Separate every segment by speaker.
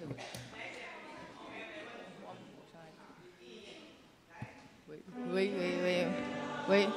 Speaker 1: 可以吗？喂喂喂喂喂。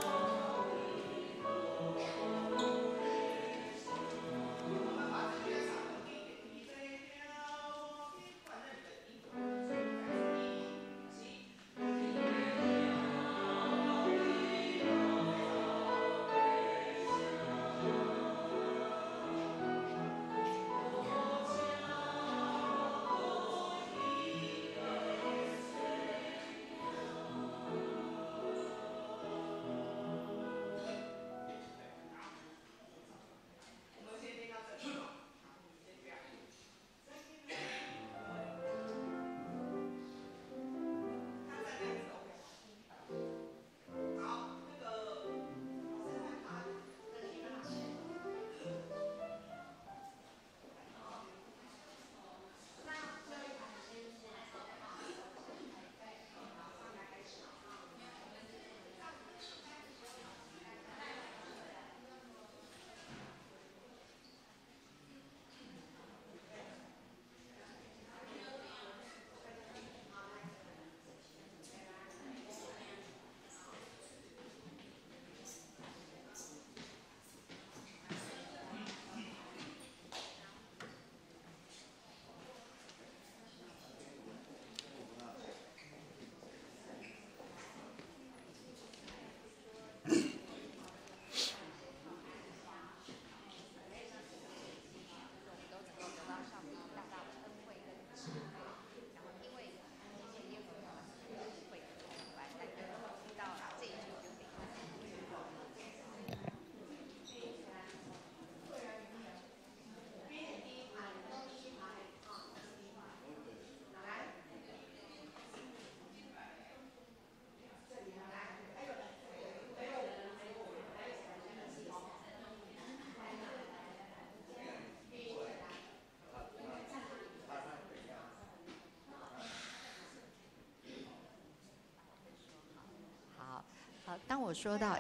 Speaker 1: 好，当我说到，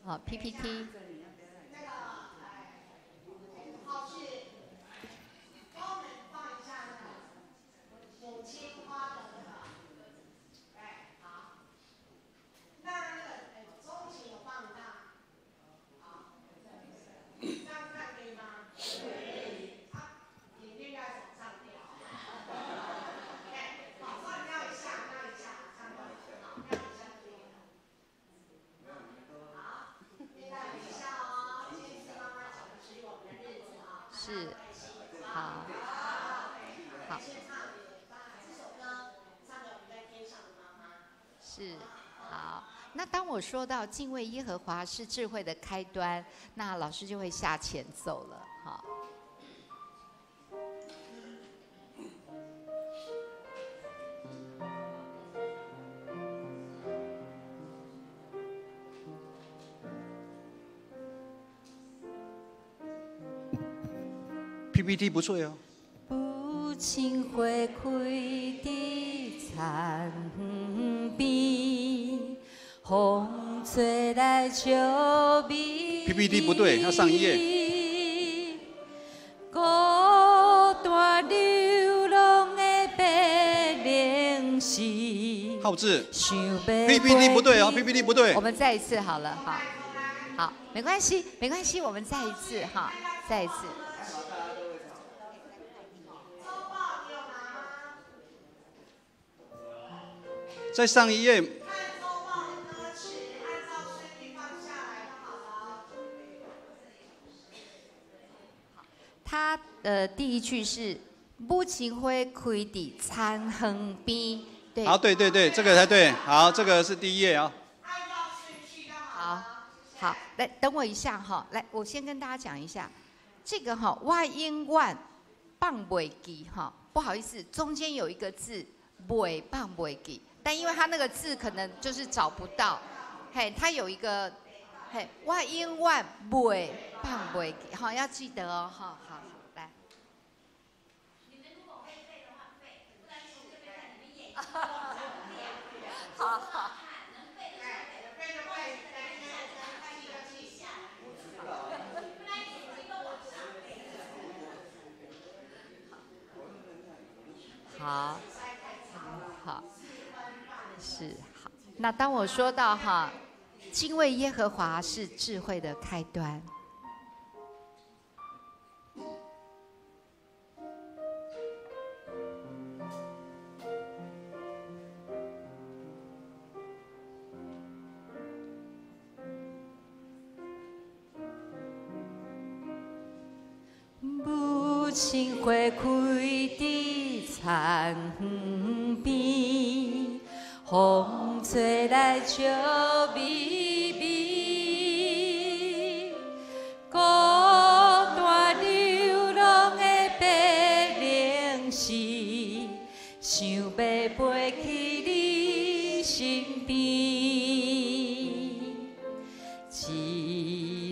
Speaker 1: 好 PPT。是，好，好，是，好。那当我说到敬畏耶和华是智慧的开端，那老师就会下前奏了，好。
Speaker 2: PPT 不错哦。
Speaker 1: 母亲花开伫田边，风吹来笑美。
Speaker 2: PPT 不对，要上一页。
Speaker 1: 孤单流浪的白灵时。
Speaker 2: 浩志。PPT 不对哦，PPT 不对。
Speaker 1: 我们再一次好了，好，好，没关系，没关系，我们再一次哈，再一次。
Speaker 2: 再上一页。
Speaker 1: 他的第一句是“母亲花开伫田园边”，对。
Speaker 2: 好，对对对，这个才对。好，这个是第一页啊。
Speaker 1: 好，好，来等我一下哈，来，我先跟大家讲一下，这个哈，我永远放袂记哈，不好意思，中间有一个字“袂放袂记”。但因为他那个字可能就是找不到，嘿，他有一个，嘿，我永远袂放袂记，好，要记得哦，好好来。好好。好，好，是好。那当我说到哈，敬畏耶和华是智慧的开端。母亲花开伫田园边，风吹来笑眯眯。孤单流浪的白灵丝，想欲飞去你身边。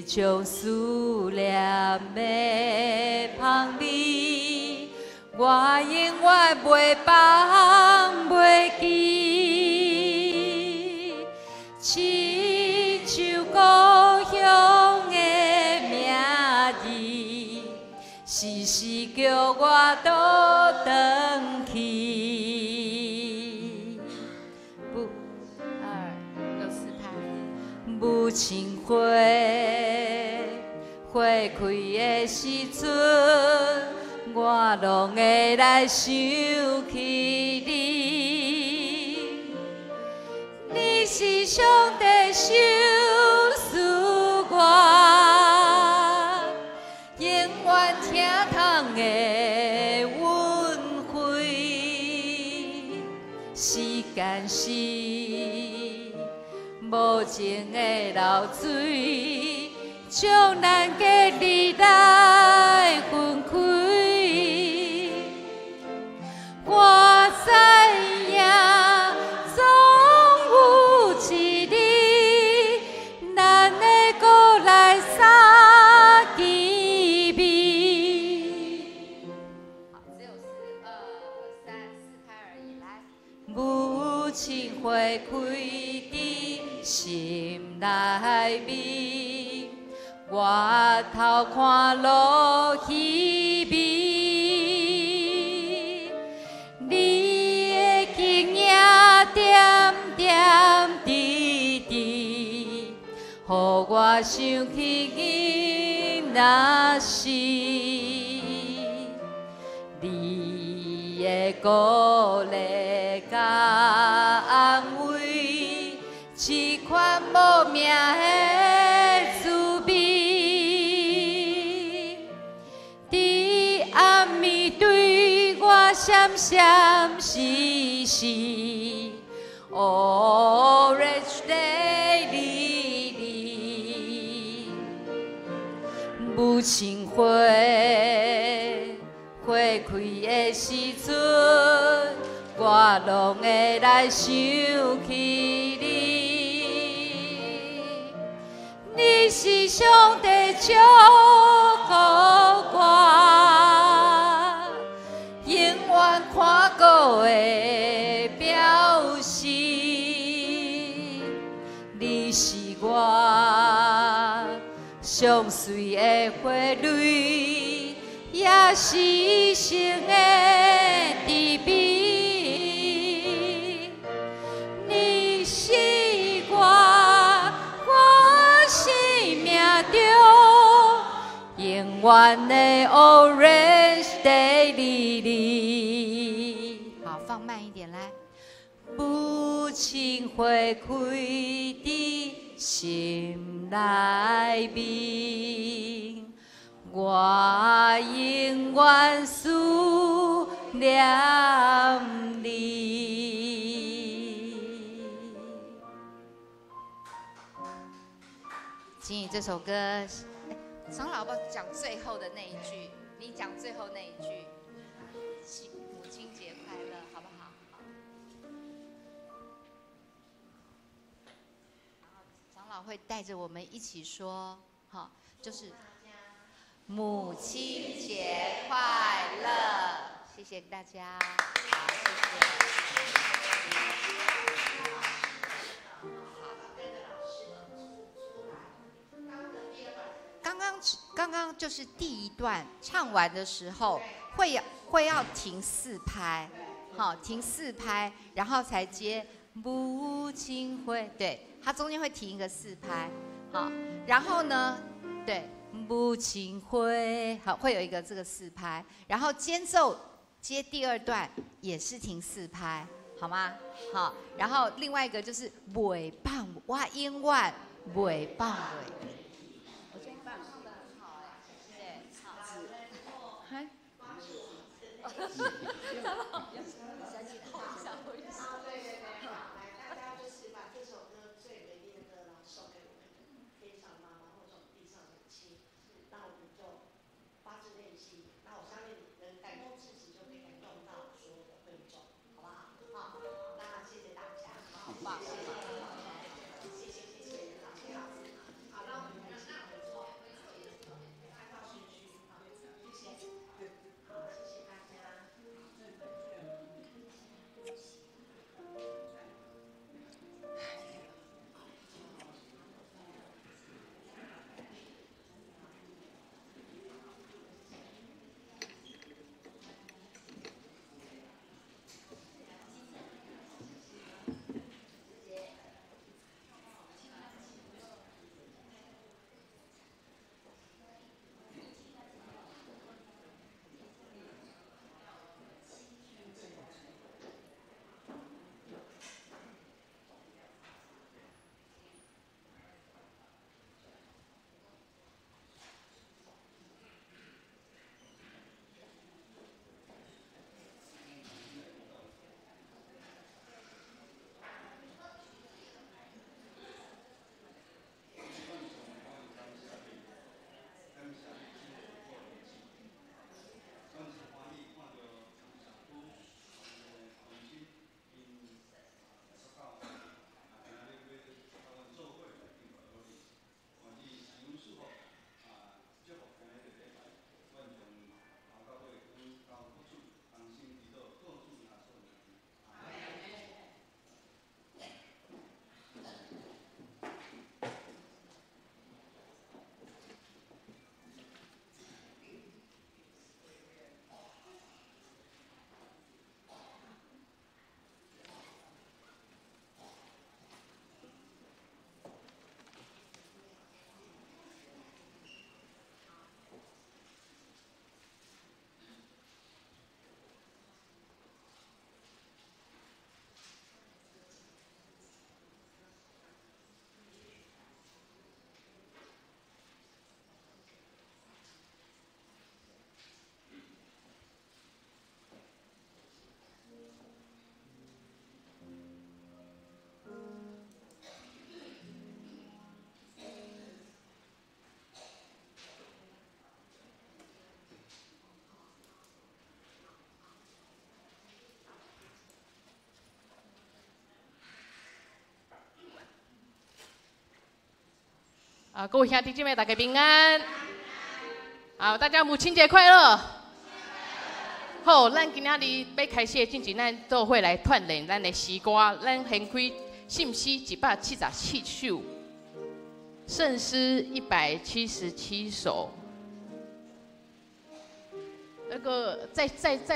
Speaker 1: 这种思念的香味，我永远袂放袂记。亲像故乡的名字，时时叫我倒转去。不，二六四拍。母亲花，花开的时阵，我拢会来想起你。你是上帝赏赐我，永远疼痛的恩惠。时间是无情的流水，将咱隔离来分开。我知影，总有一日，咱会阁来相见面。好，只有四二三四拍而已。来，母亲花开伫心内面，我头看落彼暝，你的形影点点滴滴，予我想起囡仔时，你的鼓励佮安慰，这款无名的滋味，伫暗暝对我闪闪烁烁。Orange Lily，母亲花，花开的时阵，我拢会来想起你。你是上帝祝福我，永远看顾的表示。你是我上水的花蕊，也是一生的知美。你是我生命中永远的 Orange Lily。好，放慢一点来。母亲花开伫心内面，我永远思念你。请你这首歌，长老要不要讲最后的那一句？你讲最后那一句，母亲节快乐，好不好？然后长老会带着我们一起说，好，就是母亲节快乐，谢谢大家，好，谢谢。刚刚就是第一段唱完的时候，会要停四拍，好，停四拍，然后才接母亲会，对，它中间会停一个四拍，好，然后呢，对，母亲会，好，会有一个这个四拍，然后间奏接第二段也是停四拍，好吗？好，然后另外一个就是袂放，我永远袂放袂。我觉得唱得很好哎，对，好，嗨。
Speaker 3: 对对对，好，来，大家就是把这首歌最美丽的歌，然后送给我们的天上妈妈或者我们地上的母亲，那我们就发自内心，那我相信能感动自己，就可以感动到所有的观众，好不好？好，那谢谢大家，好，谢谢，谢谢谢谢，好，谢谢老师，好，那我们开始回座，按照顺序，好，谢谢，好，谢谢大家。
Speaker 4: 啊，各位兄弟姐妹，大家平安。好，大家母亲节快乐。好，咱今仔日欲开始进前，咱做伙来锻炼咱的诗歌。咱先开圣诗177首，圣诗177首。那个在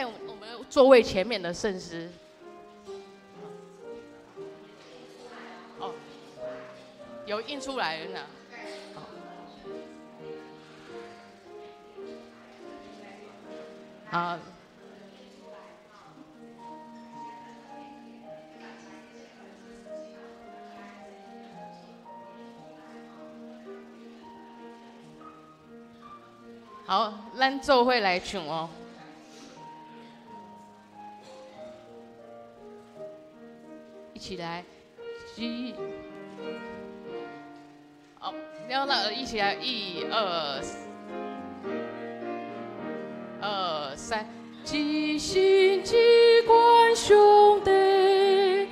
Speaker 4: 我们座位前面的圣诗。哦，有印出来了呢。好。好，咱做伙来唱哦。一起来，一，好，然后呢，一起来，一二。二三，一心一愿上帝，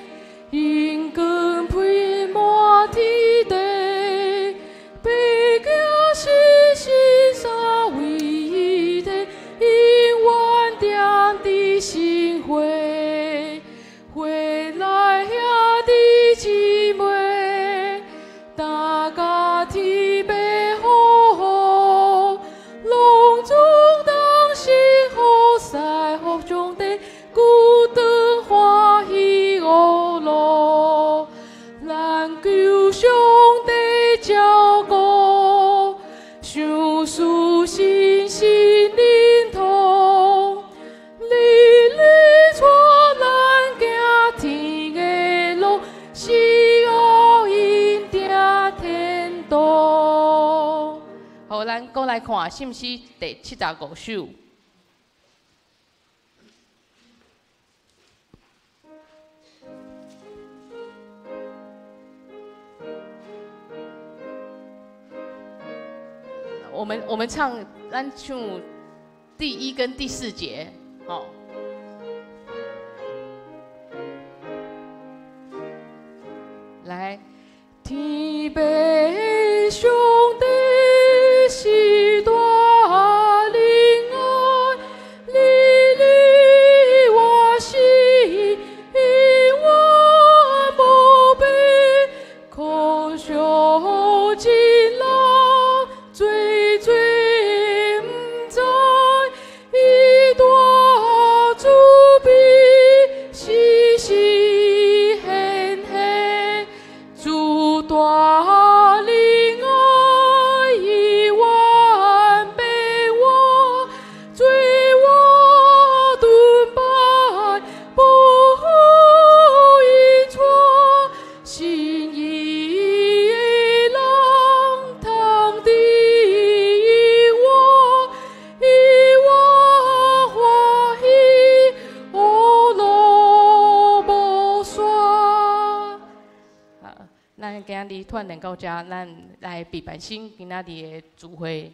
Speaker 4: 荣光披满天地，白鸽是神三位一体，永远踮伫心会，回来兄弟姊妹，大家天父好好，拢总同心好赛福上帝，看信诗第75首。我们唱，咱唱第一跟第四节，哦。来，天父上帝是大仁爱，你你我是永远无变，可惜真人做做毋知，伊大慈悲时时显现，主大仁爱伊愿变我，做我盾牌保护伊带，信伊的人通得永活，永活欢喜，乐无煞。好，咱今日团练到这，咱来备办新今仔日的聚会。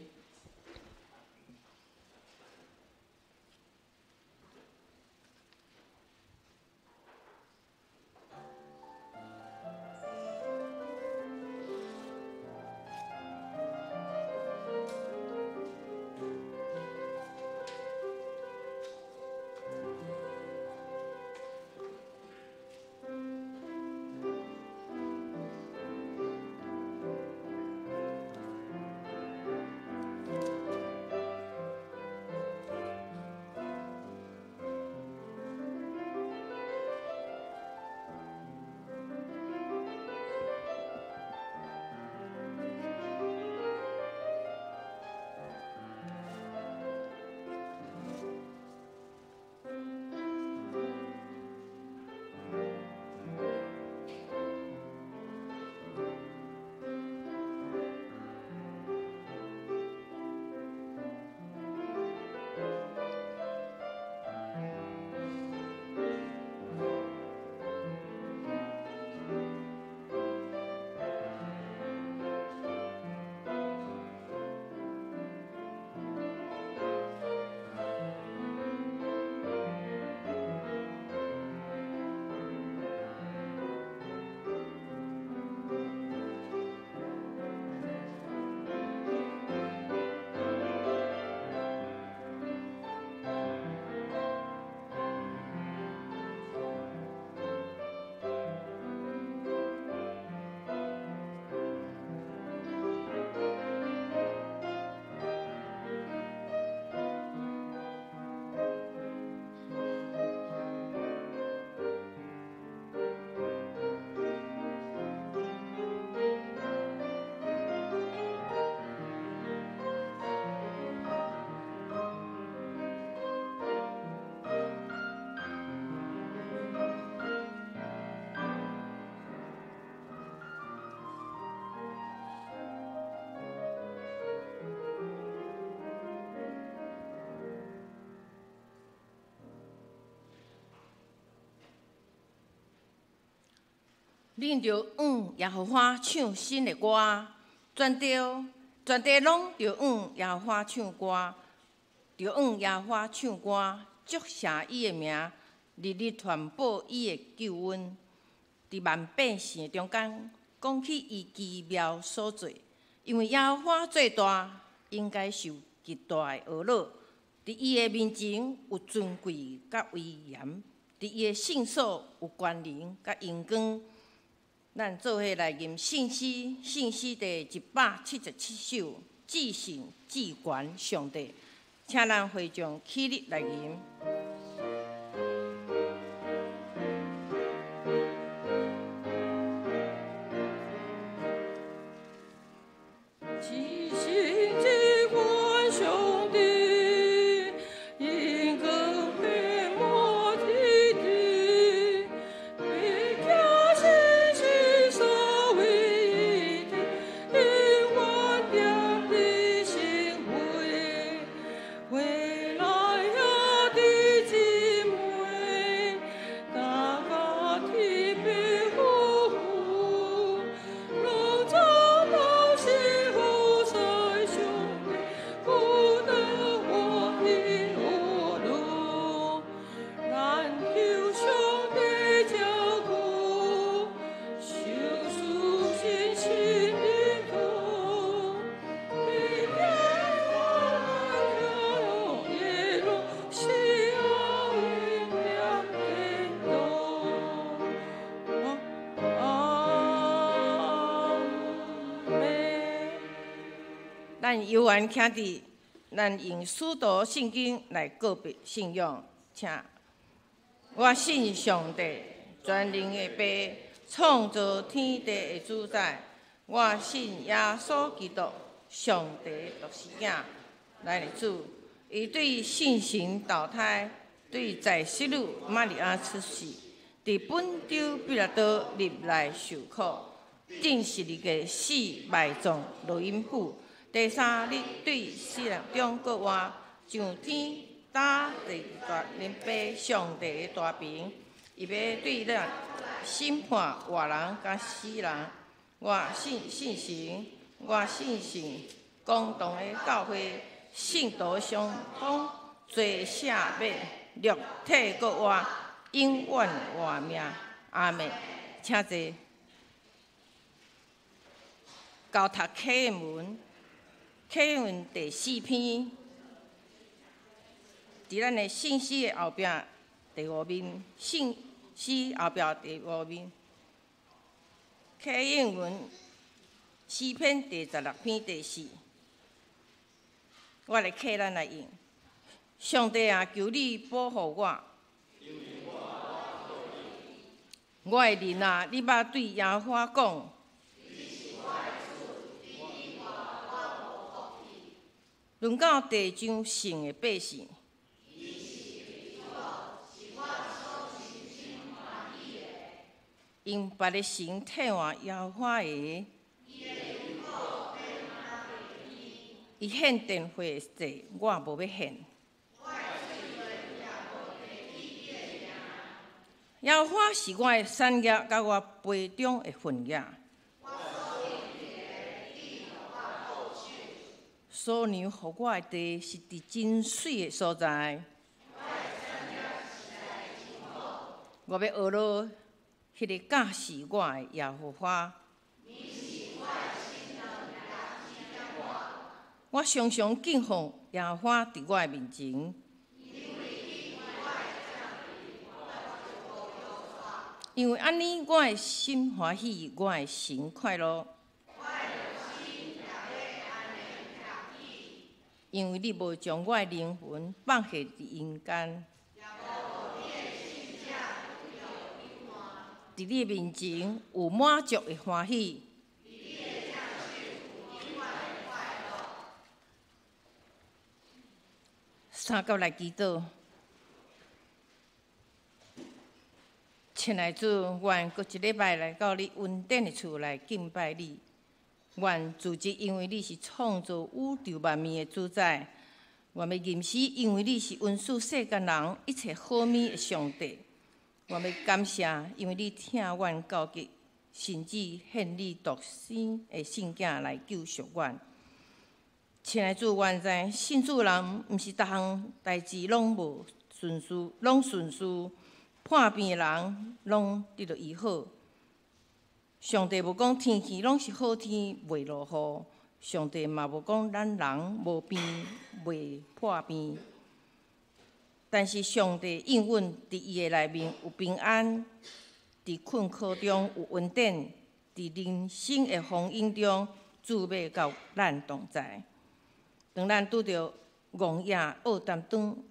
Speaker 5: 恁著向耶和华唱新的歌，全地全地拢著向耶和华唱歌，著向耶和华唱歌，祝谢伊的名，日日传报伊的救恩。伫万百姓中间讲起伊奇妙所做，因为耶和华最大，应该受极大的呵咾。伫伊的面前有尊贵佮威严，伫伊的圣所有权能佮荣光。咱做伙来吟圣诗，圣诗第177首，至圣至悬上帝，请咱会众起立来吟。至圣至悬上帝，荣光遍满天地，欲行神迹所为的，永远踮你身位。咱有緣徛佇，咱用使徒信經來告白信仰，請。我信上帝，全能的父，創造天地的主宰。我信耶穌基督，上帝獨生囝，咱的主。伊對聖神投胎，對在洗女瑪利亞出世，佇本丟彼拉多入內受苦，釘十字架死埋葬落陰府，第三日對死人中復活，上天搭佇大能父上帝的大爿，伊欲對咱審判活人佮死人。我信聖神，我信信公同的教會，聖徒相通，罪赦免，肉體復活，永遠活命。阿們，請坐。交讀啟應文，啟應文第四篇，佇咱的信息的後壁第五面，信息後壁第五面。啟應文詩篇第16篇第四，我來啟咱來用。上帝啊，求你保護我。我的靈啊，你捌對耶和華講。輪到地上聖的百姓。用別个神替換耶和華的，伊獻電火祭，我無欲獻。耶和華是我的產業，佮我杯中的份額。所讓予我的地是佇真媠的所在。我欲學落彼个教示我的耶和華。我常常敬奉耶和華佇我的面前。因為按呢，我的心歡喜，我的神快樂。因為你無將我的靈魂放下佇陰間，佇你面前有滿足的歡喜。三甲來祈禱，親愛主，願閣一禮拜來到你恩典的厝來敬拜你。願主只因為你是創造宇宙萬物的主宰，願欲吟詩，因為你是恩賜世間人一切好物的上帝。願欲感謝，因為你疼阮到極，甚至獻你獨生的聖囝來救贖阮。親愛主，願知信主人毋是逐項代誌攏無順遂，攏順遂，破病的人攏得著醫好。上帝無講天氣攏是好天，袂落雨；上帝嘛無講咱人無病袂破病。但是上帝應允佇伊的內面有平安，佇困苦中有恩典，佇人生的風湧中，主欲佮咱同在。當咱拄著戇野惡擔當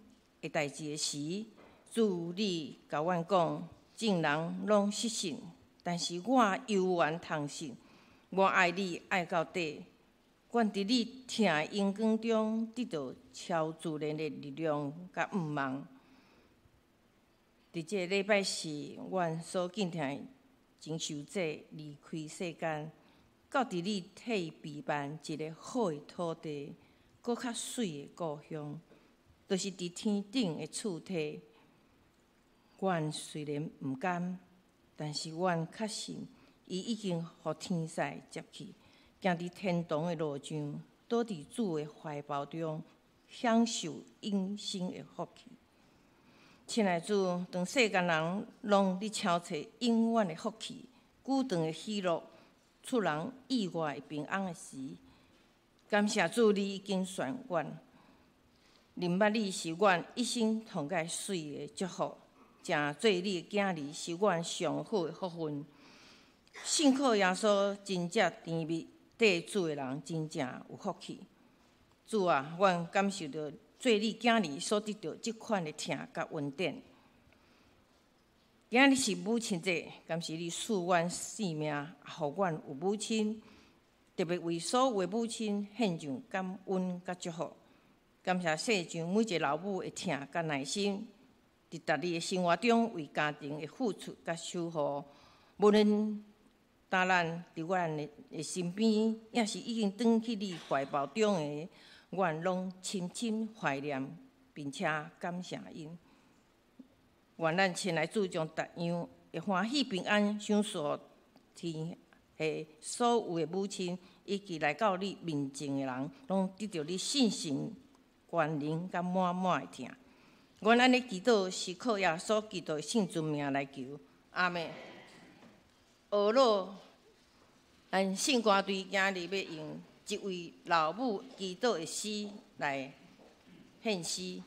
Speaker 5: 的代誌的時，主你共阮講，眾人攏失信。但是我猶原通信，我愛你愛到底。願佇你疼的榮光中得到超自然的力量佮盼望。佇這個禮拜四，阮所敬疼的曾秀姐離開世間，到佇你替伊備辦一个好的土地，閣較媠的故鄉，就是佇天頂的厝體。阮雖然毋甘，但是阮確信，伊已經予天使接去，行佇天堂的路上，倒佇主的懷抱中，享受永生的福氣。親愛主，當世間人攏佇敲揣永遠的福氣、久長的喜樂、出人意外的平安的時，感謝主，你已經選阮，認捌你是阮一生上蓋媠的祝福。成做你的囝兒是阮上好的福分。信靠耶穌真正甜蜜，綴主的人真正有福氣。主啊，阮感受著做你囝兒所得著這款的疼佮恩典。今仔日是母親節，感謝你賜阮性命，予阮有母親，特別為所有的母親獻上感恩佮祝福。感謝世上每一个老母的疼佮耐心，佇逐日的生活中為家庭的付出佮守護。無論當咱佇阮的身邊，抑是已經轉去你懷抱中的，阮攏深深懷念，並且感謝𪜶。願咱親愛主將逐樣的歡喜平安賞賜天下所有的母親，以及來到你面前的人，攏得著你聖神權能佮滿滿的疼。阮按呢祈禱是靠耶穌基督的聖尊名來求，阿們。呵咾，咱聖歌隊今日欲用一位老母祈禱的詩來獻詩。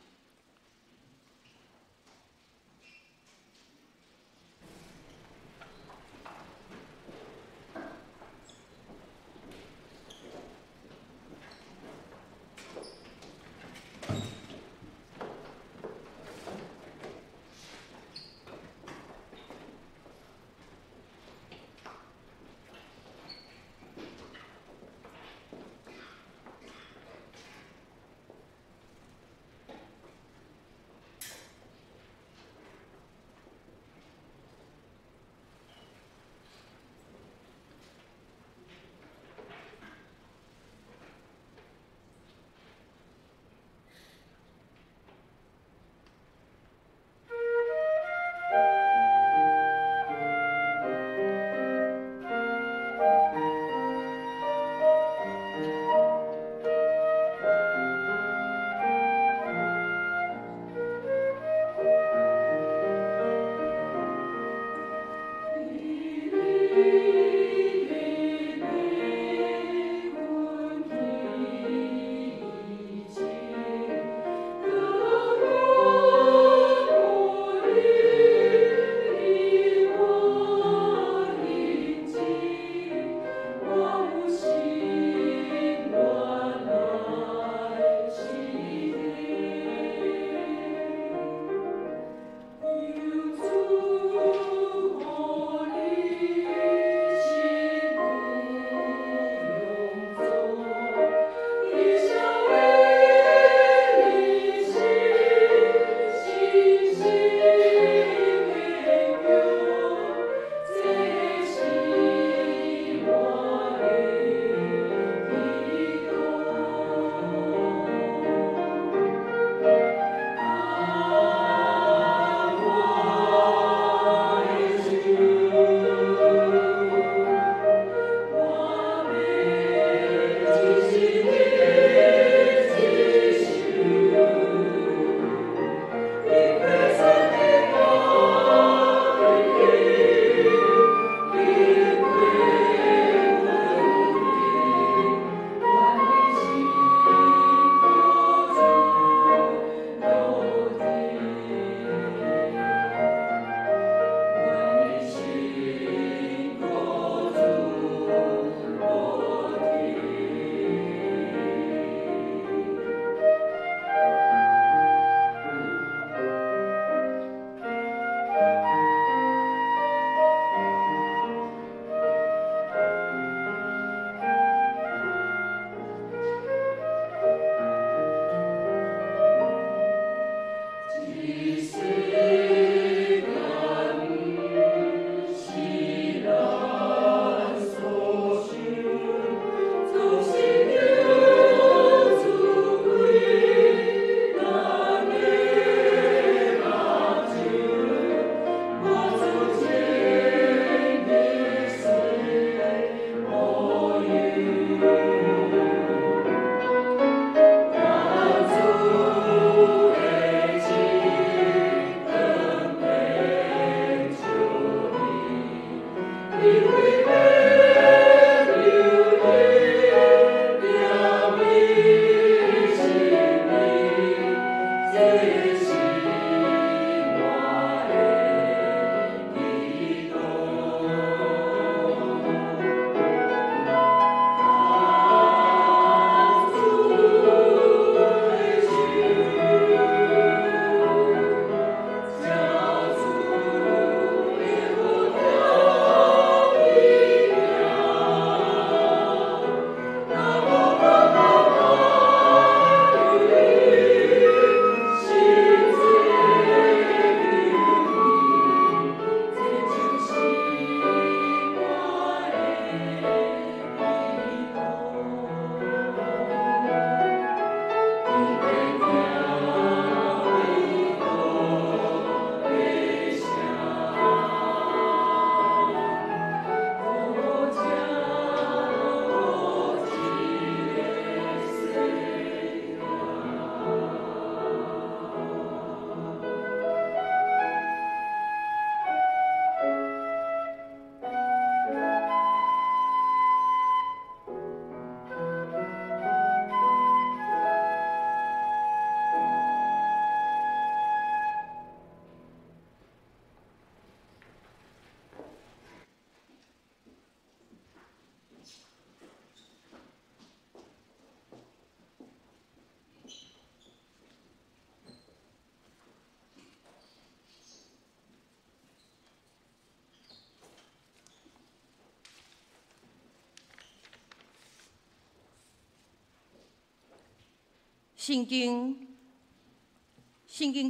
Speaker 5: 聖經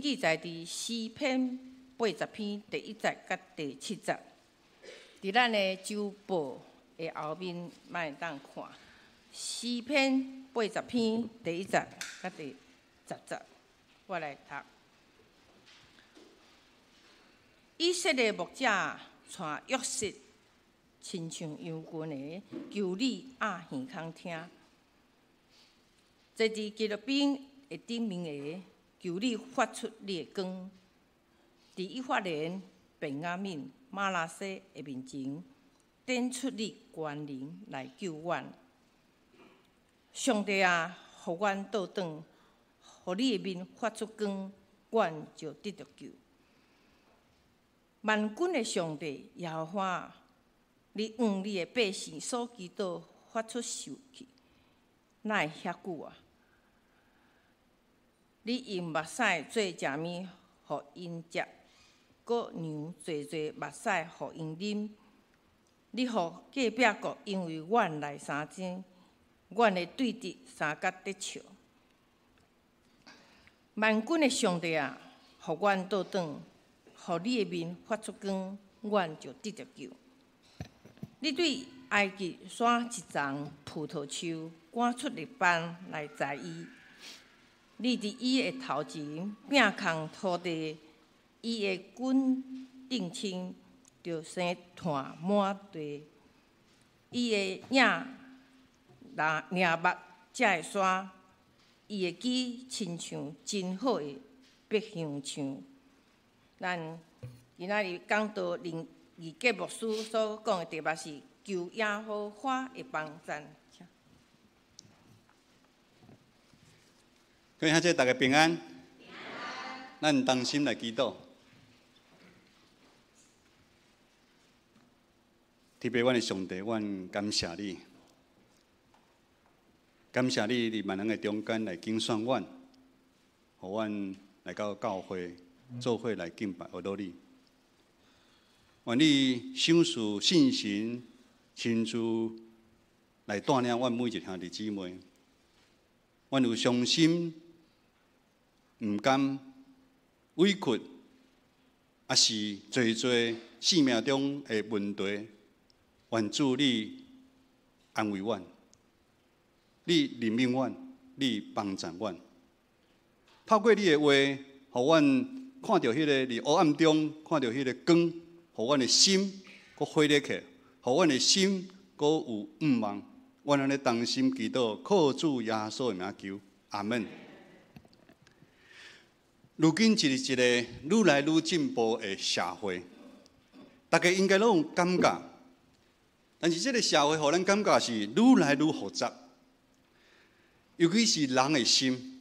Speaker 5: 記載佇詩篇80篇第1節佮第7節，佇咱的周報的後面，嘛會當看詩篇八十篇第一節佮第10節，我來讀。以色列牧者帶約瑟，親像羊群的，求你掩耳孔聽。坐佇基路比的頂面的，求你發出你的光。佇以法蓮、便雅憫、瑪拿西的面前，展出你權能來救阮。上帝啊，予阮倒轉，予你的面發出光，阮就得著救。萬軍的上帝耶和華，你向你的百姓所祈禱發出受氣，哪會遐久啊？你用目屎做食物，予𪜶食，閣釀濟濟目屎予𪜶啉。你予隔壁國因為阮來相爭，阮的對敵相佮得笑。萬軍的上帝啊，予阮倒轉，予你的面發出光，阮就得著救。你對埃及山一叢葡萄樹趕出綠斑來栽伊，你佇伊的頭前摒空土地，伊的根頂青就生炭滿地，伊的影掠目這个山，伊的枝親像真好的柏香樹。咱今仔日講道林義傑牧師所講的題目是求耶和華的幫贊。
Speaker 2: 各位兄弟，大家平安。咱同心來祈禱。特別阮的上帝，阮感謝你，感謝你佇萬人的中間來揀選阮，予阮來到教會做伙來敬拜阿羅你。願你賞賜信心，親自來帶領阮每一兄弟姊妹。阮有傷心、毋甘、委屈，抑是濟濟生命中的問題，願主你安慰阮，你憐憫阮，你幫助阮。透過你的話，予阮看著彼个佇黑暗中看著彼个光，予阮的心閣火熱起來，予阮的心閣有盼望。阮按呢同心祈禱，靠主耶穌的名求，阿們。如今是一個愈來愈進步的社會，大家應該攏有感覺，但是這個社會予咱感覺是愈來愈複雜，尤其是人的心。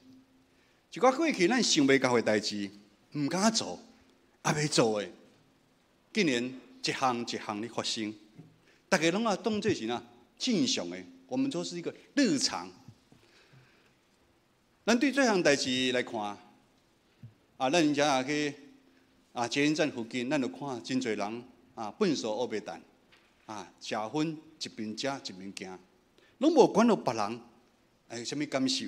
Speaker 2: 一寡過去咱想袂到的代誌，毋敢做，猶未做的，竟然一項一項咧發生。大家攏啊當做是啥正常的，我們都是一個日常。咱對這項代誌來看，啊，咱遮也去啊，捷運站附近，咱就看真濟人啊，糞埽烏白蛋啊，食薰一邊食一邊行，攏無管予別人會有啥物感受。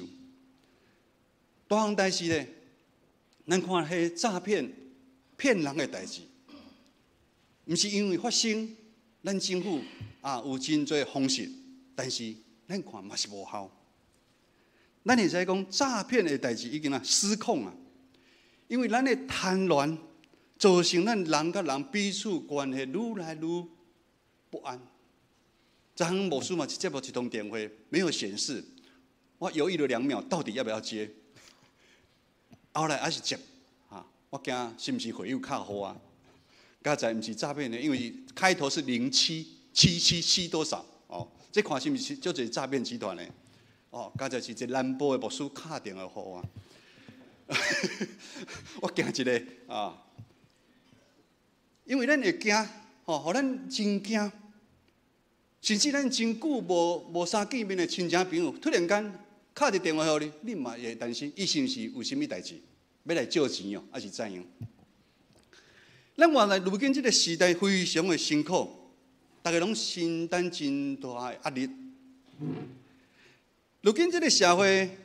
Speaker 2: 大項代誌咧，咱看彼詐騙騙人的代誌，毋是因為發生，咱政府啊有真濟方式，但是咱看嘛是無效。咱會使講詐騙的代誌已經啊失控啊，因為咱的貪婪造成咱人佮人彼此關係愈來愈不安。昨昏牧師嘛接到一通電話，沒有顯示，我猶豫了2秒，到底要不要接？後來還是接，啊，我驚是毋是會有卡號啊？剛才毋是詐騙的，因為開頭是07777多少哦，這看是毋是就一個詐騙集團的？哦，剛才是一個南部的牧師敲電話予我，我驚一個啊，因為咱會驚，吼，予咱真驚，甚至咱真久無相見面的親戚朋友，突然間敲一個電話予你，你嘛會擔心，伊是毋是有啥物代誌，欲來借錢哦，還是怎樣？咱原來如今這個時代非常的辛苦，大家攏承擔真大的壓力。如今這個社會，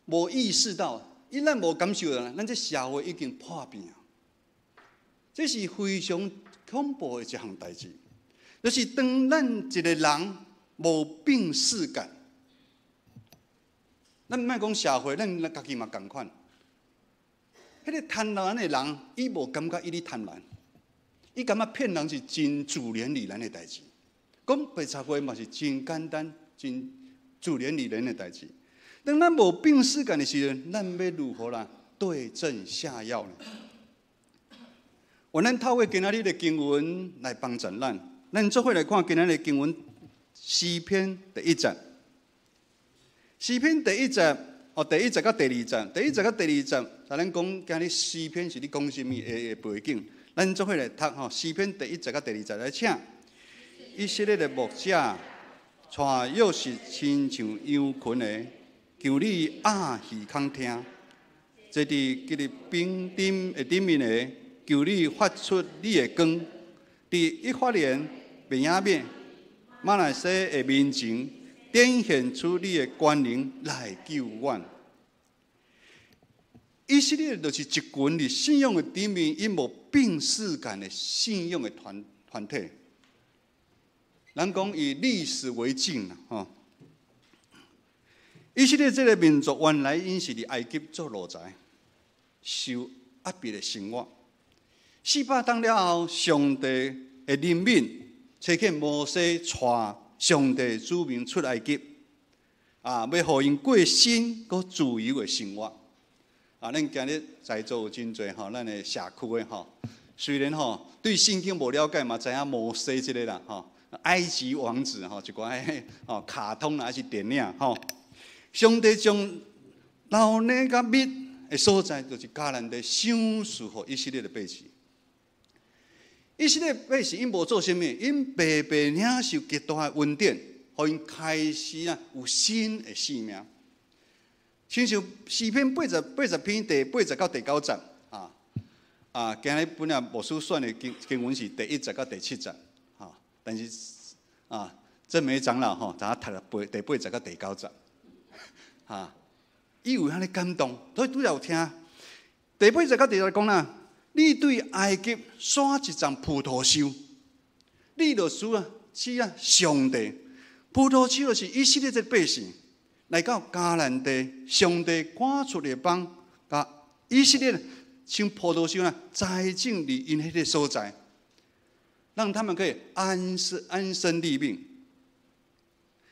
Speaker 2: 無意識到，伊咱無感受到，咱這社會已經破病。這是非常恐怖的一項代誌，就是當咱一個人無病識感，咱莫講社會，咱家己嘛仝款。彼個貪婪的人，伊無感覺伊咧貪婪，伊感覺騙人是真自然而然的代誌，講白賊話嘛是真簡單、真自然而然的代誌。當咱無病識感的時陣，咱欲如何啦對症下藥呢？願咱透過今仔日的經文來幫助咱，咱做伙來看今仔日的經文詩篇第一節。詩篇第一節，哦，第一節佮第二節，第一節佮第二節，來咱講今日詩篇是咧講啥物的背景。咱做伙來讀吼，詩篇第一節佮第二節來請。以色列的牧者，帶約瑟親像羊群的，求你掩耳孔聽，坐佇基路賓頂的頂面的。求你發出你的光，佇以法蓮、便雅憫、瑪拿西的面前，展現出你的權能來救阮。以色列就是一群佇信仰的頂面，𪜶無病識感的信仰的團體。咱講以歷史為鏡啦，吼。以色列這個民族原來𪜶是佇埃及做奴才，受壓迫的生活。400冬了後，上帝的憐憫，差遣摩西帶上帝子民出埃及，啊，欲予𪜶過新閣自由的生活。啊，咱今日在座有真濟吼，咱的社區的吼，雖然吼對聖經無了解嘛，知影摩西這个啦吼，埃及王子吼，一寡吼卡通啦，還是電影吼。上帝將流奶佮蜜的所在，就是迦南地，賞賜予以色列的百姓。以色列百姓𪜶無做啥物，𪜶白白領受極大的恩典，予𪜶開始啊有新的生命。親像詩篇80篇第80到第9節啊啊，今日本來牧師選的經文是第一節到第七節啊，但是啊，鄭梅長老吼，昨讀了第8節到第9節，哈，伊有遐呢感動，所以拄才有聽第八節到第九節講啦。你對埃及徙一叢葡萄樹，你就使啊，指啊上帝葡萄樹就是以色列這百姓來到迦南地，上帝趕出的邦，共以色列像葡萄樹啊栽種佇𪜶彼个所在，讓他們可以安身立命。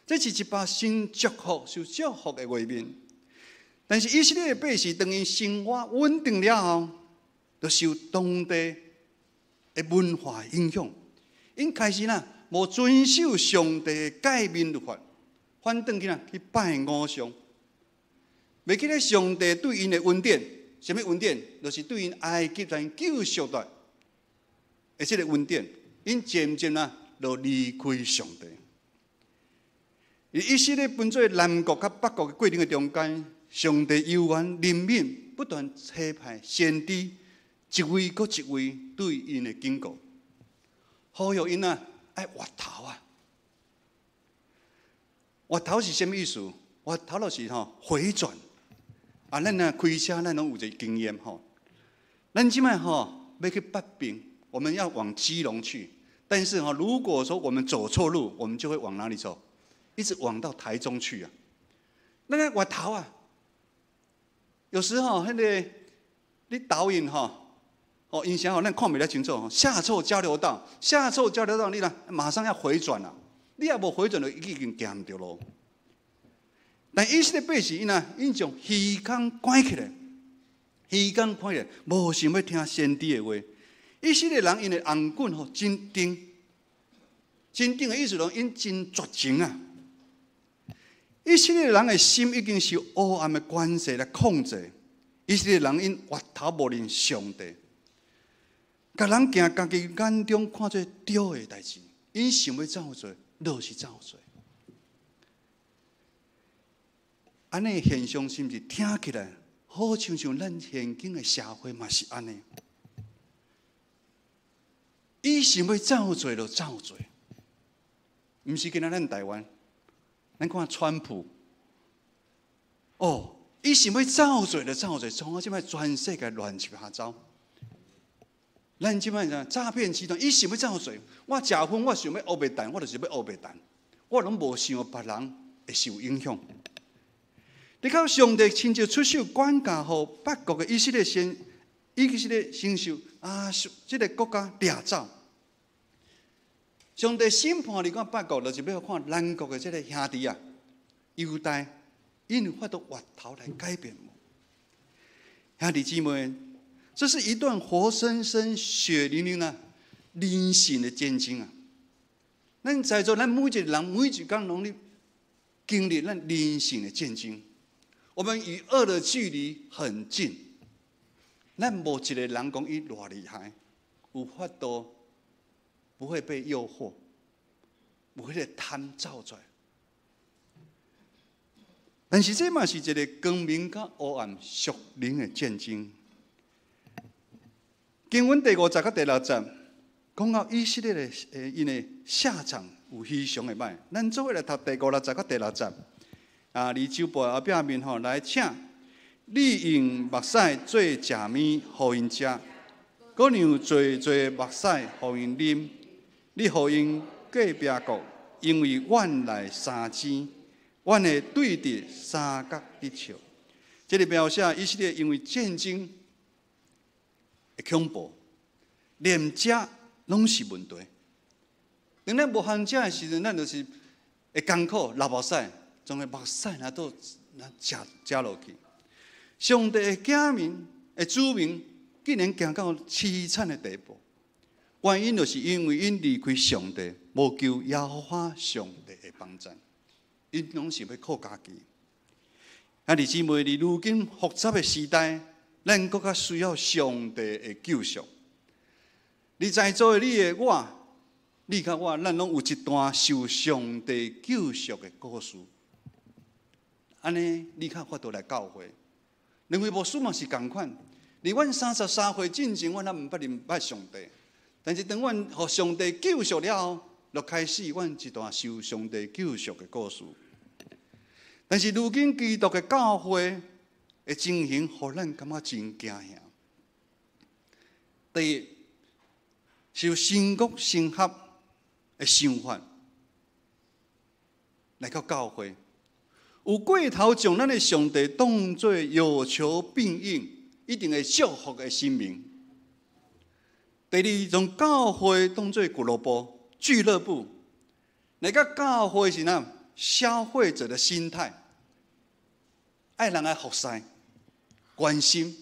Speaker 2: 這是一幅新祝福、受祝福的畫面。但是以色列的百姓當𪜶生活穩定了後，就受當地的文化影響，𪜶開始啦無遵守上帝的誡命律法，反轉去啦去拜偶像，袂記得上帝對𪜶的恩典，啥物恩典？就是對𪜶埃及人救贖的，的這个恩典，𪜶漸漸啊就離開上帝。以色列分做南國佮北國的過程的中間，上帝猶原憐憫，不斷差派先知。一位閣一位對𪜶的警告，呼籲𪜶啊愛回頭啊！回頭是啥物意思？回頭就是吼回轉。啊，咱若開車，咱攏有一个經驗吼。咱這擺吼欲去北爿，我們要往基隆去。但是吼，如果說我們走錯路，我們就會往哪裡走？一直往到台中去啊！那個回頭啊，有時候彼个你導引吼。哦，影像吼，咱看袂太清楚吼。下錯交流道，下錯交流道，你若馬上要回轉啦。你若無回轉，就已經行毋著路。但以色列百姓𪜶啊，𪜶將耳孔關起來，耳孔關起來，無想欲聽先知的話。以色列人𪜶的紅棍吼真硬，真硬的意思講，𪜶真絕情啊。以色列人的心已經受黑暗的權勢來控制。以色列人𪜶回頭無認上帝。共人行家己眼中看做對的代誌，𪜶想欲怎做，就是怎做。按呢現象是毋是聽起來好親像咱現今的社會嘛是按呢？伊想欲怎做就怎做，毋是干焦咱台灣，咱看川普，哦，伊想欲造罪就造罪，創啊這擺全世界亂七八糟。咱這擺啥詐騙集團，伊想欲造罪。我食薰，我想欲烏白彈，我就是欲烏白彈，我攏無想別人會受影響。你看上帝親自出手管教予北國的以色列先，以色列承受啊，這个國家掠走。上帝審判你看北國，就是欲看咱國的這个兄弟啊，猶大，𪜶有法度回頭來改變無？兄弟姊妹，這是一段活生生、血淋淋啊人性的戰爭啊！咱在座，咱每一個人每一工攏咧經歷咱人性的戰爭。我們與惡的距離很近，咱無一個人講伊偌厲害，有法度不會被誘惑，無彼个貪造出來。但是這嘛是一个光明佮黑暗屬靈的戰爭。經文第五節佮第六節講到以色列的𪜶的下場有非常的歹。咱做伙來讀第五六節佮第六節。啊，佇周報後壁面吼，來請你用目屎做食物，予𪜶食；閣讓濟濟目屎予𪜶啉。你予𪜶過壁國，因為阮內三更，阮會對佇山角咧笑。這个描寫以色列因為戰爭的恐怖，連食攏是問題。當咱無通食的時陣，咱就是會艱苦流目屎，將个目屎若都食食落去。上帝的子民的子民，竟然行到淒慘的地步。原因就是因為𪜶離開上帝，無求耶和華上帝的幫贊，𪜶攏是欲靠家己。兄弟姊妹，佇如今複雜的時代，咱閣較需要上帝的救贖。你在座的你的我，你佮我，咱攏有一段受上帝救贖的故事。按呢，你較法度來教會。兩位牧師嘛是仝款。佇阮33歲進前，阮猶毋捌認捌上帝。但是當阮予上帝救贖了後，就開始阮一段受上帝救贖的故事。但是如今基督的教會的情形，予咱感覺真驚嚇。第一，是有神國神學的想法來到教會，有過頭將咱的上帝當做有求必應、一定會祝福的神明。第二，將教會當做俱樂部、俱樂部，來到教會是啥？消費者的心態，愛人來服侍、關心。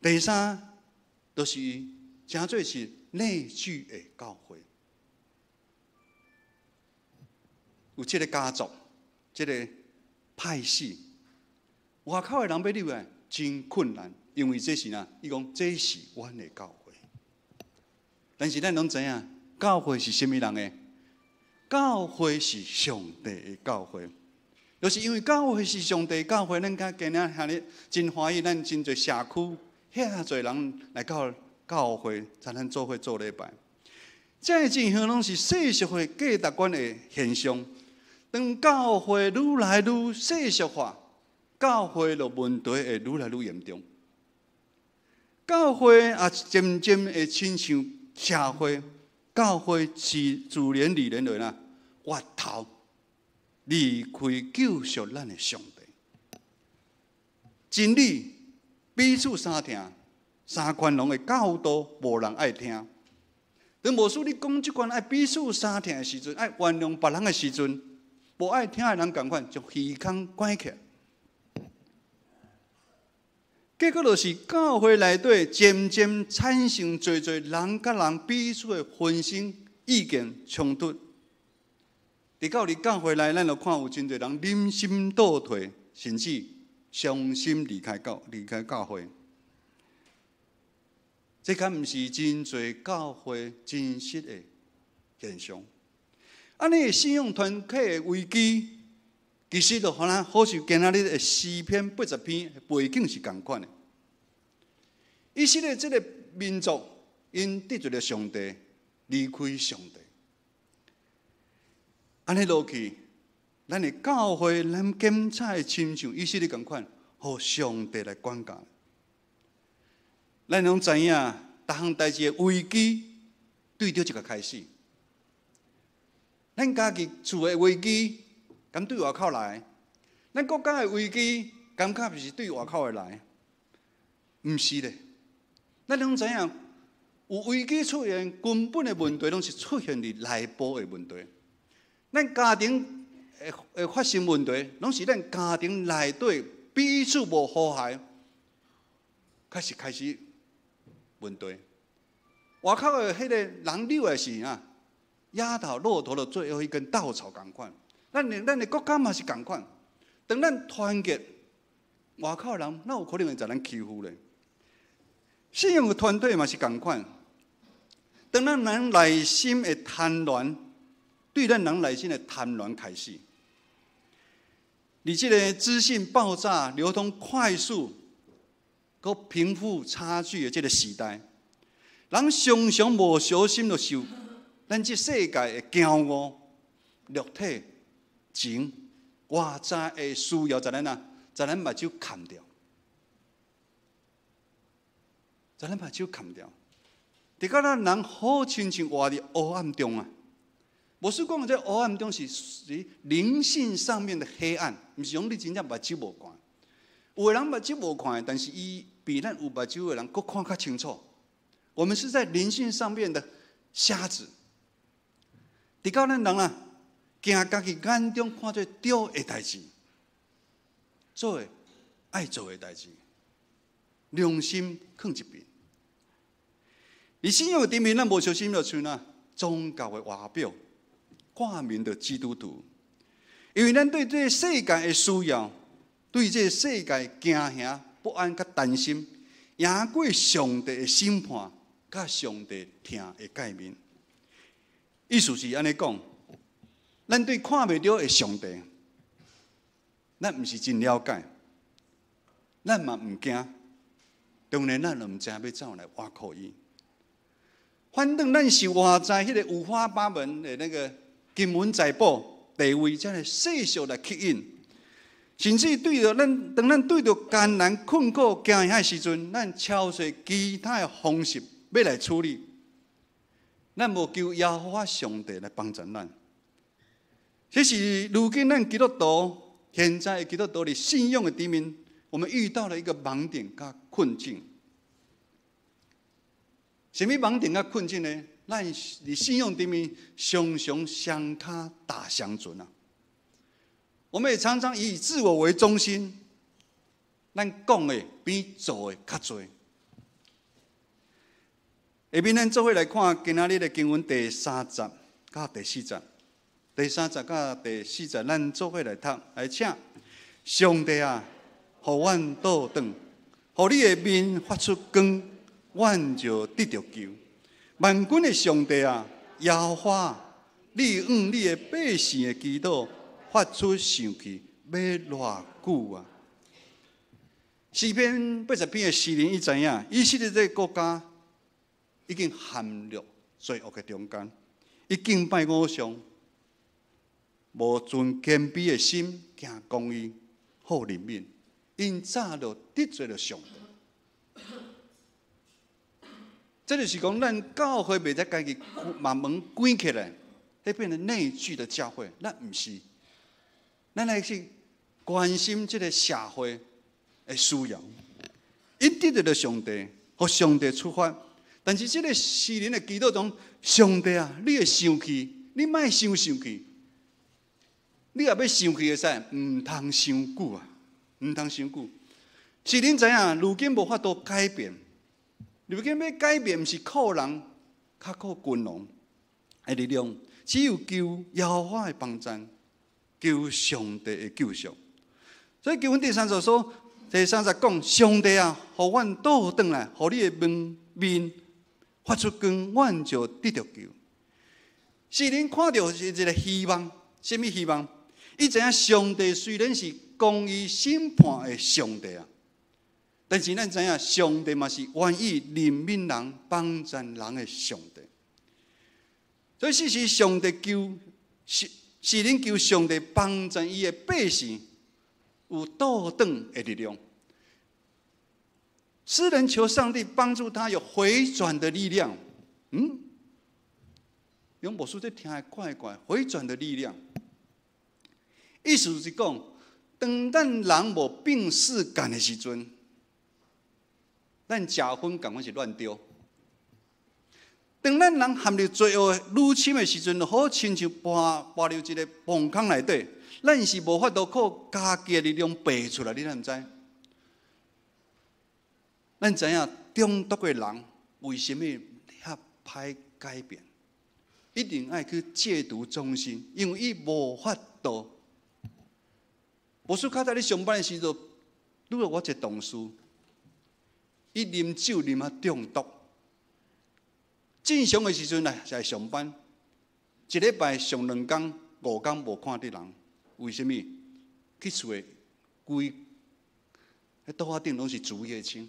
Speaker 2: 第三，就是誠做是內聚的教會，有這个家族、這个派系，外口的人欲入來真困難，因為這是啥？伊講這是阮的教會，但是咱攏知影，教會是啥物人的？教會是上帝的教會，就是因為教會是上帝教會，咱才今仔遐爾真歡喜，咱真濟社區遐濟人來到教會，參咱做伙做禮拜。這个情形攏是世俗的價值觀的現象。當教會愈來愈世俗化，教會就問題會愈來愈嚴重。教會也漸漸會親像社會。教會是自然而然就啦，回頭離開救贖咱的上帝。真理彼此相疼，三寬容的教導無人愛聽。當牧師你講這款愛彼此相疼的時陣，愛原諒別人的時陣，無愛聽的人仝款將耳孔關起來。結果就是教會內底漸漸產生濟濟人佮人彼此的紛爭、意見衝突。佇到佇教會內，咱就看有真濟人忍心倒退，甚至傷心離開教會。這敢毋是真濟教會真實的現象？按呢信仰團體的危機，其實就予咱好似今仔日的詩篇80篇背景是仝款的。以色列這个民族，𪜶得罪了上帝，離開上帝，按呢落去，咱的教會，咱檢查的親像以色列仝款，予上帝來管教。咱攏知影，逐項代誌的危機對著一个開始。咱家己厝的危機，敢對外口來？咱國家的危機，敢較毋是對外口的來？毋是咧。咱攏知影，有危機出現，根本的問題攏是出現佇內部的問題。咱家庭會發生問題，攏是咱家庭內底彼此無和諧，開始問題。外口的彼个人流的是啊，壓倒駱駝的最後一根稻草仝款。咱的國家嘛是仝款。當咱團結，外口的人哪有可能會共咱欺負咧？信仰的團隊嘛是仝款。當咱人內心的貪婪，對咱人內心的貪婪開始，佇這個資訊爆炸、流通快速、閣貧富差距的這個時代，人常常無小心就受咱這世界的驕傲、肉體、錢、外在的需要，共咱啊，共咱目睭崁掉，共咱目睭崁掉，直到咱人好親像活佇黑暗中啊！牧師講的這黑暗中是屬於靈性上面的黑暗，毋是講你真正目睭無看。有的人目睭無看，但是伊比咱有目睭的人閣看較清楚。我們是在靈性上面的瞎子，直到咱人啊，行家己眼中看做對的代誌，做的愛做的代誌，良心囥一邊。佇信仰的頂面，咱無小心就像啊宗教的外表，掛名的基督徒，因為咱對這個世界的需要，對這個世界驚嚇不安佮擔心，贏過上帝的審判，佮上帝疼的誡命。意思是按呢講，咱對看袂著的上帝，咱毋是真了解，咱嘛毋驚，當然咱就毋知影欲怎來倚靠伊。反正咱是活在彼个五花八門的那個金銀財寶地位，這个世俗來吸引，甚至對著咱，當咱對著艱難困苦驚嚇的時陣，咱超濟其他的方式欲來處理，咱無求耶和華上帝來幫助咱。這是如今咱基督徒現在的基督徒佇信仰的頂面，我們遇到了一個盲點佮困境。啥物盲點佮困境呢？咱佇信仰頂面常常雙跤踏雙船啊！我們也常常以自我為中心，咱講的比做的較濟。下面咱做伙來看今仔日的經文第三節佮第四節，第三節佮第四節，咱做伙來讀，來請上帝啊，予阮倒轉，予你的面發出光，阮就得著救。萬軍的上帝啊，耶和華，你應你的百姓的祈禱，發出生氣，欲偌久啊？詩篇80篇的詩人，伊知影，以色列這個國家已經陷入罪惡的中間，伊敬拜偶像，無存謙卑的心，行公義、好憐憫，𪜶早就得罪了上帝。這就是講，咱教會袂使家己把門關起來，彼變成內聚的教會。咱毋是，咱來去關心這個社會的需要。𪜶得罪了上帝，予上帝處罰。但是這個詩人的祈禱中，上帝啊，你會生氣，你莫傷生氣。你若欲生氣會使，毋通傷久啊，毋通傷久。詩人知影，如今無法度改變。如今欲改變，毋是靠人，較靠君王的力量，只有求耶和華的幫助，求上帝的救贖。所以經文第三節說，第三節講，上帝啊，予阮倒轉來，予你的面面發出光，阮就得著救。詩人看著是一个希望，啥物希望？伊知影上帝雖然是公義審判的上帝啊，但是咱知影上帝嘛是願意憐憫人、幫助人的上帝。所以，事實上帝求诗人求上帝幫助伊的百姓有倒轉的力量。詩人求上帝幫助他有回轉的力量。用牧師這聽會怪怪，回轉的力量，意思是講，當咱人無病識感的時陣，咱食薰仝款是亂丟。當咱人陷入罪惡入侵的時陣，好親像跋入一个墓坑內底，咱是無法度靠家己的力量爬出來，你敢毋知？咱知影中毒的人為啥物遐歹改變？一定愛去戒毒中心，因為伊無法度。牧師較早咧上班的時陣，拄著我一個同事，伊啉酒啉啊中毒。正常的時陣來來上班，一禮拜上兩工、五工無看著人，為啥物？去厝的規，彼桌仔頂攏是竹葉青，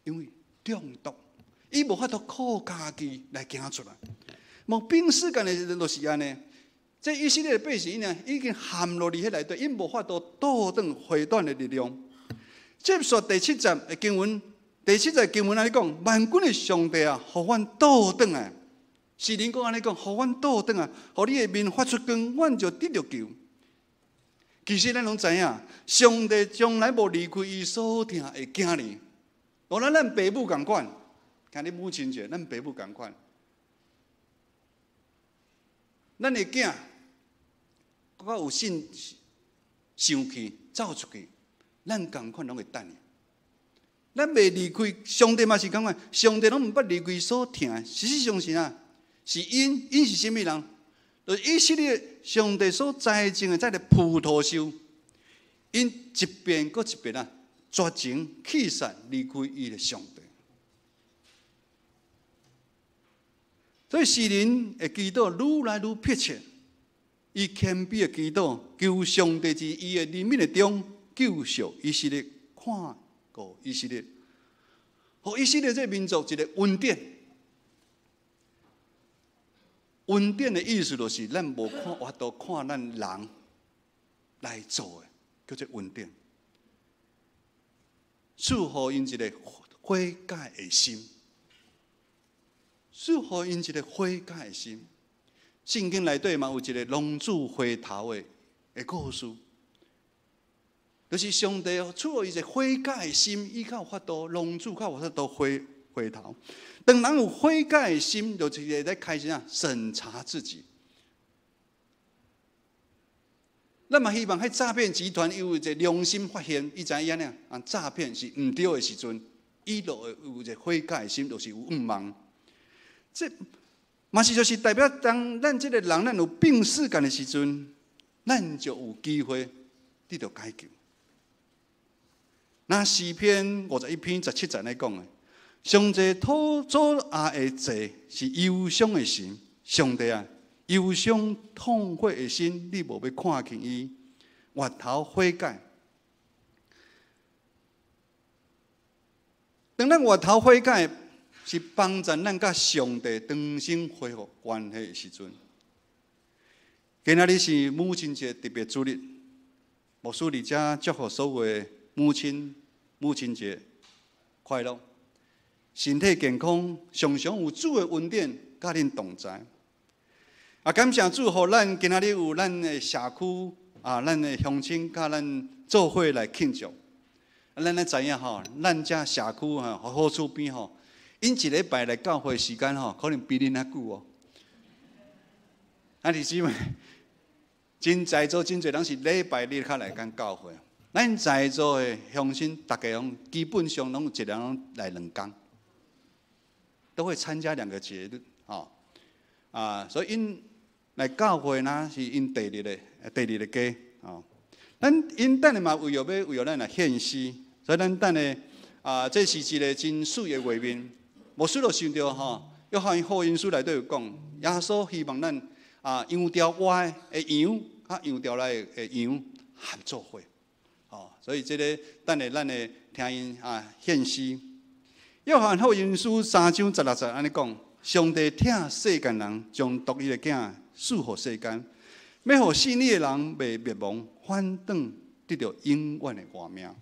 Speaker 2: 因為中毒，伊無法度靠家己來行出來。無病識感的時陣就是按呢。這以色列的百姓呢，已經陷落佇彼內底，𪜶無法度倒轉回轉的力量。接續第七節的經文，第七節經文按呢講：萬軍的上帝啊，予阮倒轉來。詩人閣按呢講，予阮倒轉來，予你的面發出光，阮就得著救。其實咱攏知影，上帝從來無離開伊所疼的囝兒。無咱咱爸母仝款，今日母親節，咱爸母仝款，咱的囝，閣有信生氣走出去，咱仝款攏會等伊。咱袂離開上帝嘛是仝款，上帝攏毋捌離開所疼的。事實上是啥？是𪜶，𪜶是啥物人？就是以色列上帝所栽種的這个葡萄樹，𪜶一遍閣一遍啊，絕情棄殺離開伊的上帝。所以詩人的祈禱愈來愈迫切，伊謙卑的祈禱，求上帝佇伊的憐憫的中救贖以色列，看顧以色列，予以色列這個民族一個恩典。恩典的意思就是咱無看法度看咱人來做的，叫做恩典。賜予𪜶一個悔改的心，賜予𪜶一個悔改的心。聖經內底嘛有一個浪子回頭的故事，就是上帝賜予伊一個悔改的心，伊較有法度浪子較有法度回頭。當人有悔改的心，就是會使開始啊審查自己。咱嘛希望彼詐騙集團有一個良心發現，伊知影呢啊詐騙是毋對的時陣，伊就會有一個悔改的心，就是有向望。這嘛是就是代表，當咱這個人咱有病識感的時陣，咱就有機會得著解救。那詩篇51篇17節來講的，上濟土祖阿的祭是憂傷的心，上帝啊，憂傷痛悔的心，你無欲看輕伊，回頭悔改。當咱回頭悔改，是幫助咱佮上帝重新恢復關係的時陣。今仔日是母親節特別主日，牧師佇遮祝福所有的母親，母親節快樂，身體健康，常常有主的恩典佮恁同在。啊，感謝主，予咱今仔日有咱的社區啊，咱的鄉親佮咱做伙來慶祝。啊，咱咧知影吼，咱遮社區吼，好厝邊吼，𪜶一禮拜來教會時間吼，可能比恁較久哦。啊，弟姊妹，真在座真濟人是禮拜日較來咱教會。咱在座的鄉親，逐家攏基本上攏一人攏來兩工，都會參加兩個節日，吼。啊，所以𪜶來教會呢，是𪜶第二个家，吼。咱𪜶等下嘛為著欲為著咱來獻詩，所以咱等下啊，這是一個真媠的畫面。牧師就想著吼，約翰福音書內底有講，耶穌希望咱啊，羊牢外的羊，佮羊牢內的羊合做伙，吼。所以這个等下咱會聽𪜶啊獻詩。約翰福音書3章16節按呢講。上帝疼世間人，將獨一的囝賜予世間，欲予信你的人袂灭亡，反转得著永远的活命。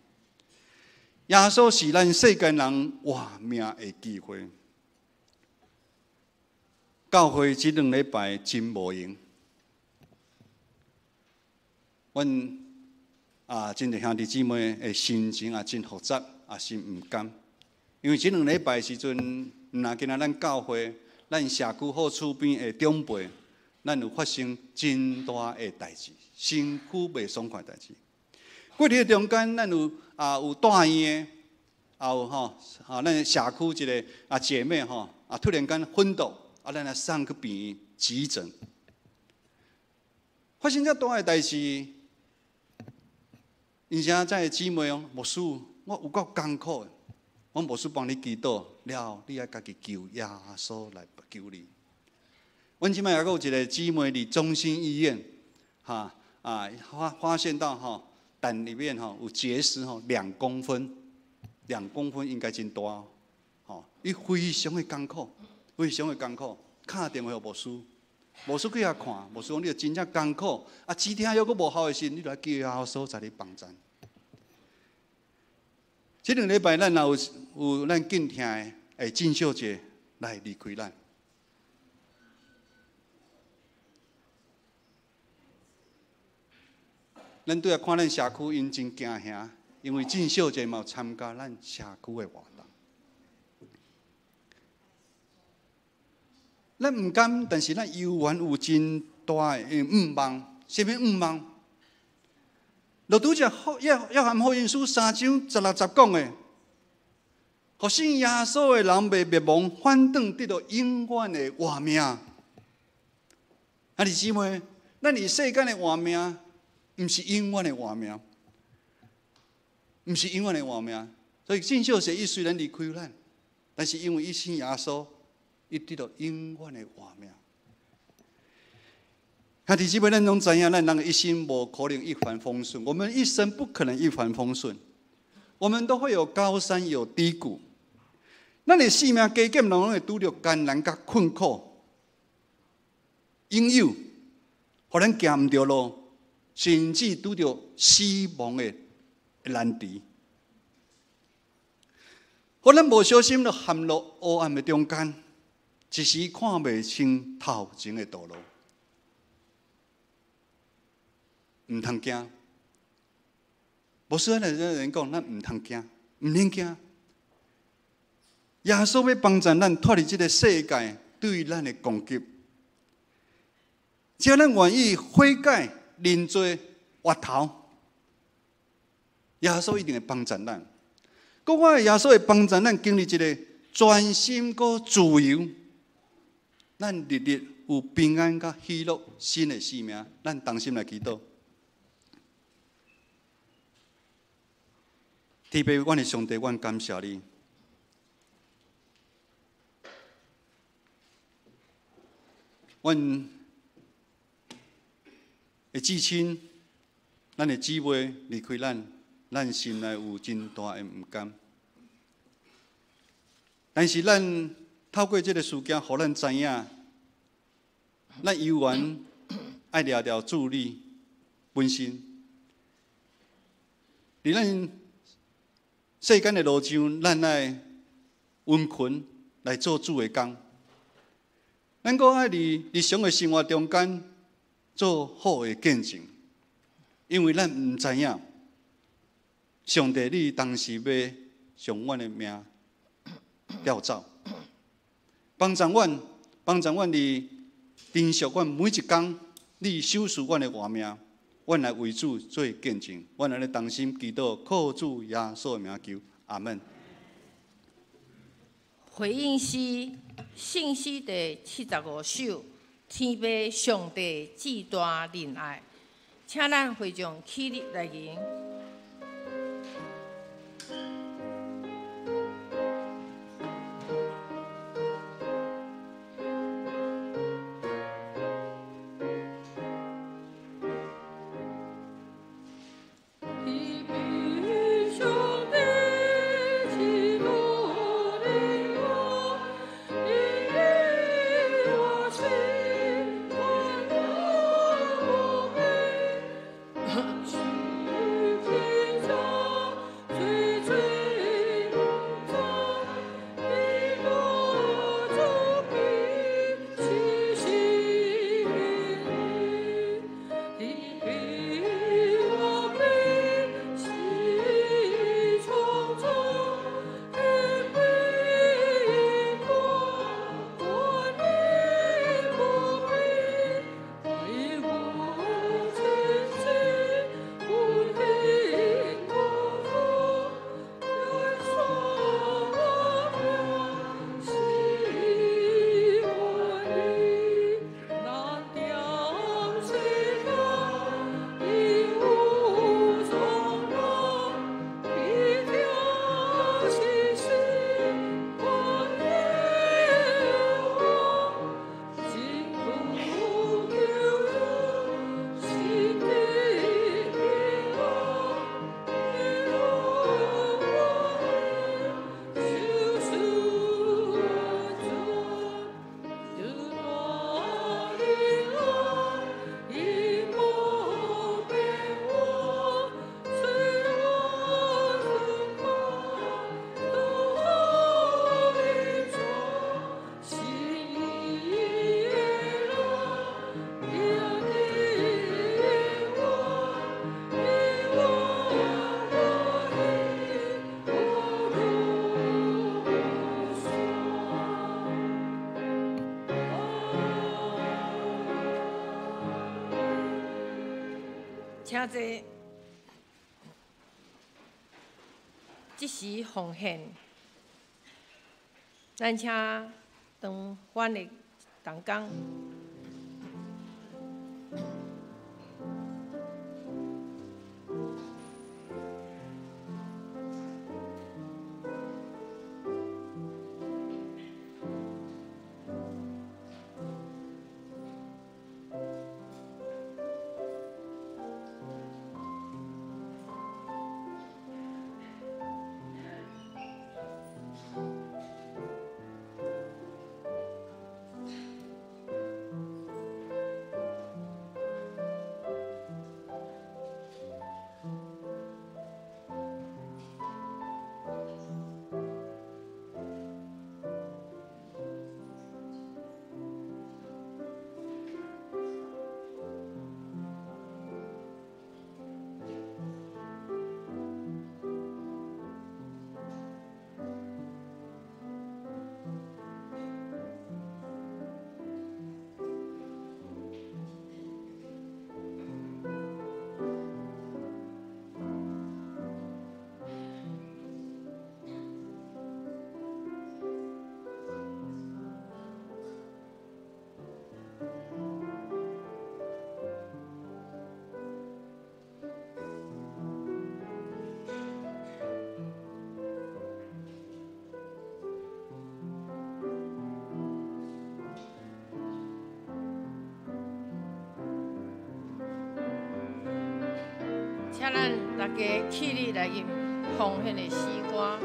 Speaker 2: 耶稣是咱世间人活命的机会。教会这两礼拜真无闲，阮啊，真济兄弟姊妹的心情也真复杂，也是毋甘。因为这两礼拜时阵，毋若今仔咱教会、咱社区好厝边的长辈，咱有发生真大的代志，身躯袂爽快代志。过日中间，咱有啊有住院的，也有吼啊，咱社区一个啊姐妹吼啊，突然间昏倒，啊，咱来送去病院急诊。发生遮大的代志，而且这个姊妹哦，牧师，我有够艰苦的，我牧师帮你祈祷了，你爱家己求耶稣来救你。阮这摆犹阁有一个姊妹伫中心医院，哈啊发现到吼胆里面吼有结石吼两公分，两公分应该真大，吼，伊非常的艰苦，非常的艰苦，敲电话予牧师，牧师去遐看，牧师讲你真正艰苦，啊止痛药阁无效的时，你著爱叫耶稣在你帮赞。这两礼拜咱也有咱敬听的会郑小姐来离开咱。咱对来看咱社区，𪜶真惊吓，因为郑小姐嘛有参加咱社区的活动。咱毋甘，但是咱犹原有真大的愿望。啥物愿望？就拄才约翰福音书三章十六节讲的，予信耶稣的人袂灭亡，反转得著永远的活命。啊，弟姊妹，咱伫世间的活命，毋是永远的活命，毋是永远的活命。所以郑小姐伊虽然离开咱，但是因为伊信耶稣，伊得著永远的活命。兄弟姊妹，咱拢知影，咱人的一生无可能一帆风顺，我们一生不可能一帆风顺，我们都会有高山有低谷。咱的生命加减拢会拄著艰难佮困苦，引诱，予咱行毋著路，甚至拄著死亡的难题。予咱无小心就陷入黑暗的中间，一时看袂清头前的道路。毋通惊，无需咱人讲，咱毋通惊，毋免惊。耶稣欲帮助咱脱离这个世界对咱的攻击。只要咱愿意悔改、认罪、回头，耶稣一定会帮助咱。阁我耶稣会帮助咱经历一个全新阁自由，咱日日有平安佮喜乐新的生命。咱同心来祈祷。天父，阮的上帝，阮感谢你。阮的至亲，咱的姊妹离开咱，咱心内有真大的毋甘。但是咱透过这个事件，予咱知影，咱犹原爱掠牢主你本身。伫咱世间的路上，咱爱殷勤来做主的工。咱阁爱伫日常的生活中间做好的见证，因为咱毋知影，上帝你当时欲将阮的命调走，帮助阮，帮助阮伫珍惜阮每一工，你赏赐阮的活命，阮来为主做见证，阮来同心祈祷，靠主耶稣的名求，阿门。
Speaker 5: 回应诗，圣诗第75首，天父上帝至大仁爱，请咱会众起立来迎。
Speaker 6: 天父上帝。
Speaker 5: 請坐。這時奉獻，咱請張翻譯同工。請咱大家起立來吟奉獻的詩歌。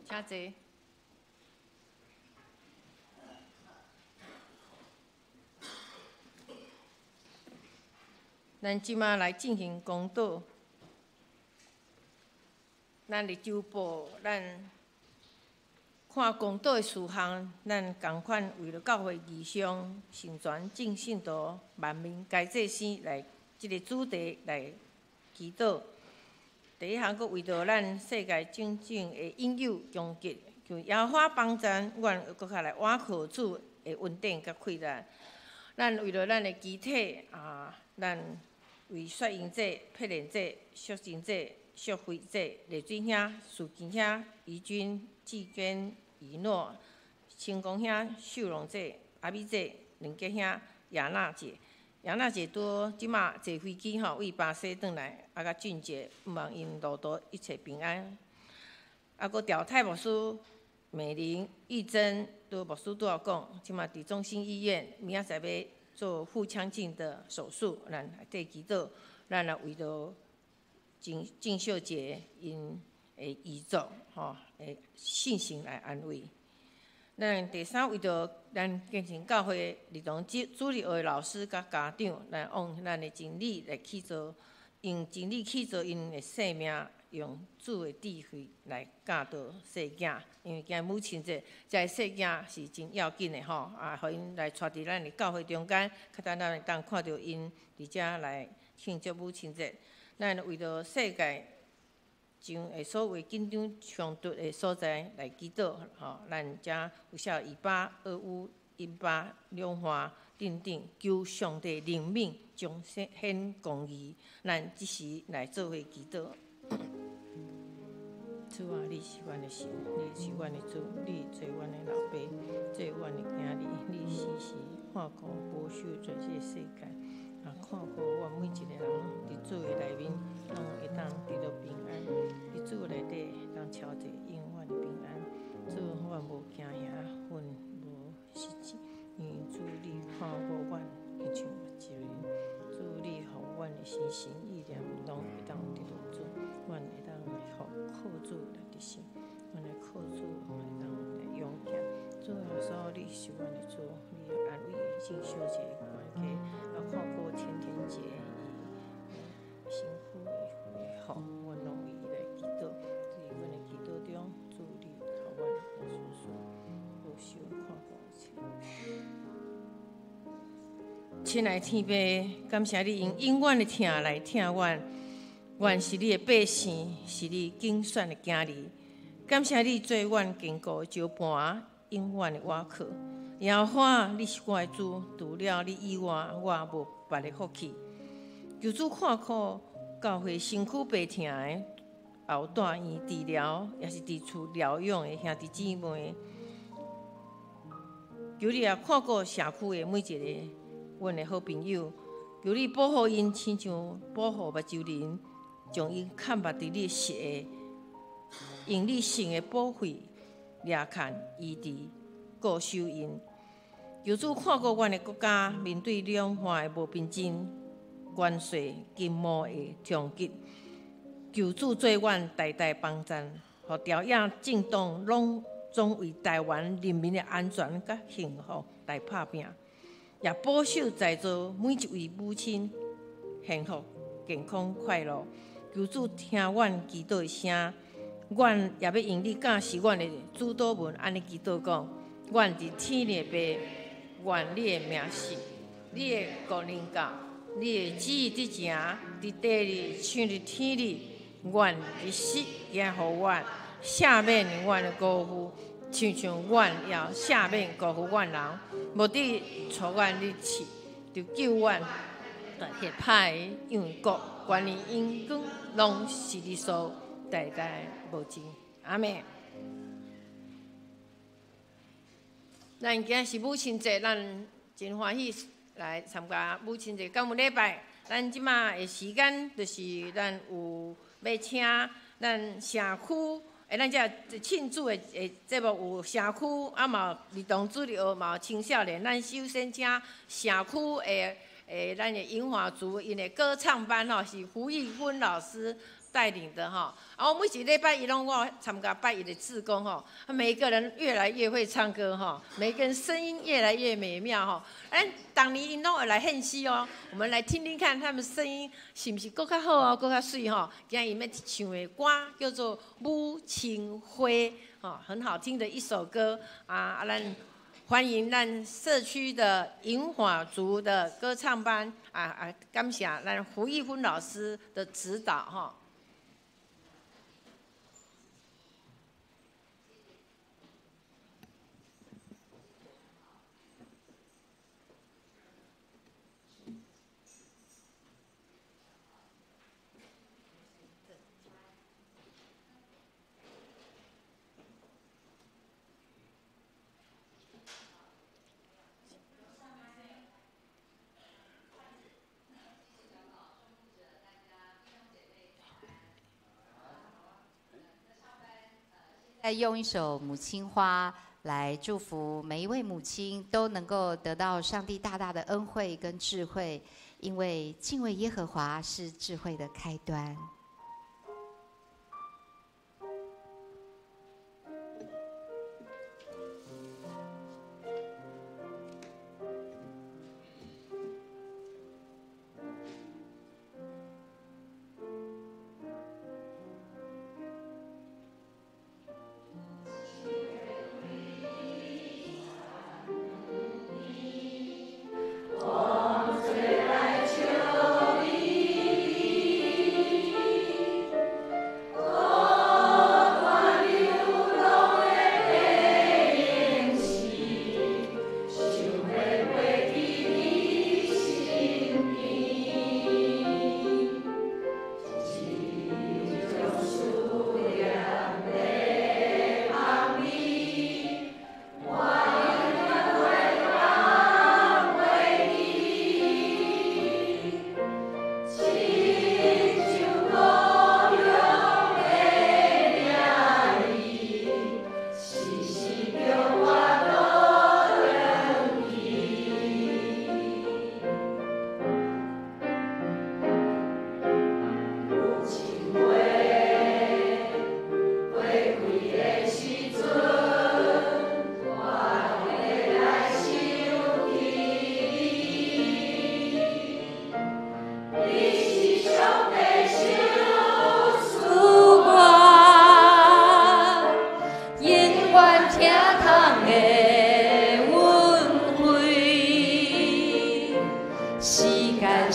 Speaker 5: 請坐。咱這馬來進行公禱。咱佇周報，咱看公禱的事項，咱仝款為著教會異象、成全眾信徒、萬民皆祭司來這个主題來祈禱。第一項，閣為著咱世界種種的引誘攻擊，求耶和華幫贊，阮閣較來倚靠主的恩典佮氣力。咱為著咱的肢體啊，咱為雪英姐、佩蓮姐、淑珍姐、淑慧姐、麗水兄、樹根兄、怡君、志坚、以諾、成功兄、秀榮姐、阿美姐、林杰兄、亞娜姐。亞娜姐拄這馬坐飛機吼，為巴西轉來，啊，佮俊傑，望𪜶路途一切平安。啊，閣調泰牧師、美玲、玉珍，拄牧師拄仔講，這馬佇中心醫院，明仔載欲做腹腔鏡的手術，咱來替祈禱，咱來為著鄭鄭秀姐𪜶的遺族吼，的信心來安慰。咱第三為著咱建成教會兒童主日學的老師佮家長，來用咱的真理來去做，用真理去做𪜶的生命，用主的智慧來教導細囝。因為今母親節，這个細囝是真要緊的吼，啊，予𪜶來帶佇咱的教會中間，較等咱會當看著𪜶佇遮來慶祝母親節。咱為著世界將會所謂緊張衝突的所在來祈禱，吼，咱遮有寫以巴、俄烏、印巴兩岸等等，求上帝憐憫，彰顯公義。咱這時來做伙祈禱。主啊，你是阮的神，你是阮的主，你做阮的老爸，做阮的囝兒，你時時看顧保守這個世界，啊，看顧阮每一个人佇主的內面，攏會當得著平安。佇主內底會當超濟永遠的平安。主，阮無驚嚇，阮無失志，因為主你看顧阮，親像目睭。主你予阮的心神意念攏會當得著主，阮會當來靠主來得勝，阮來靠主會當來勇健。主耶穌，你是阮的主，你愛靜修姐的關係，啊，看顧甜甜姐伊身軀的恢復，阮攏為伊來祈禱。佇阮的祈禱中，主你予阮有事事保守看顧一切。親愛天父，感謝你用永遠的疼來疼阮，阮是你的百姓，是你揀選的囝兒。感謝你做阮堅固的石盤，永遠的倚靠。耶和華，你是我的主，除了你以外，我無別的福氣。求主看顧教會身軀病疼的，也有住院治療，也是佇厝療養的兄弟姊妹。求你也看顧社區的每一個阮的好朋友，求你保護𪜶，親像保護目睭仁，將𪜶看目佇你的膝下，用你聖的寶血掠牽醫治顧守𪜶。求主看顧阮的國家，面對兩岸的無平靜、關稅、經貿的衝擊，求主做阮大大幫贊，予朝野政黨攏總為台灣人民的安全佮幸福來拍拚，也保守在座每一位母親幸福、健康、快樂。求主聽阮祈禱的聲，阮也欲用你教示阮的主禱文，按呢祈禱講：阮佇天的父，願你的名聖，你的國臨到，你的旨意執行，佇地裡像佇天裡。願日食行予阮，赦免阮的辜負，親像阮也赦免辜負阮人，無得帶阮入試，就救阮脫彼歹，因為國、權力、榮光，攏是你所代代無盡。阿們。咱今仔是母親節，咱真歡喜來參加母親節感恩禮拜。咱這馬的時間就是咱有欲請咱社區，咱這慶祝的節目有社區，啊嘛有兒童主日學，嘛有青少年。咱首先請社區的咱的銀華族𪜶的歌唱班吼，是胡玉芬老師帶領的吼。啊，我每一禮拜伊攏我參加拜一的志工吼，每個人越來越會唱歌吼，每個人聲音越來越美妙吼。逐年𪜶攏會來獻詩哦，我們來聽聽看他們聲音是毋是閣較好哦，閣較媠吼。今日𪜶欲唱的歌叫做《母親花》，吼，很好聽的一首歌啊。咱歡迎咱社區的銀華族的歌唱班啊，感謝咱胡玉芬老師的指導吼。
Speaker 1: 再用一首《母親花》來祝福每一位母親都能夠得到上帝大大的恩惠跟智慧，因為敬畏耶和華是智慧的開端。
Speaker 6: 我最來求你。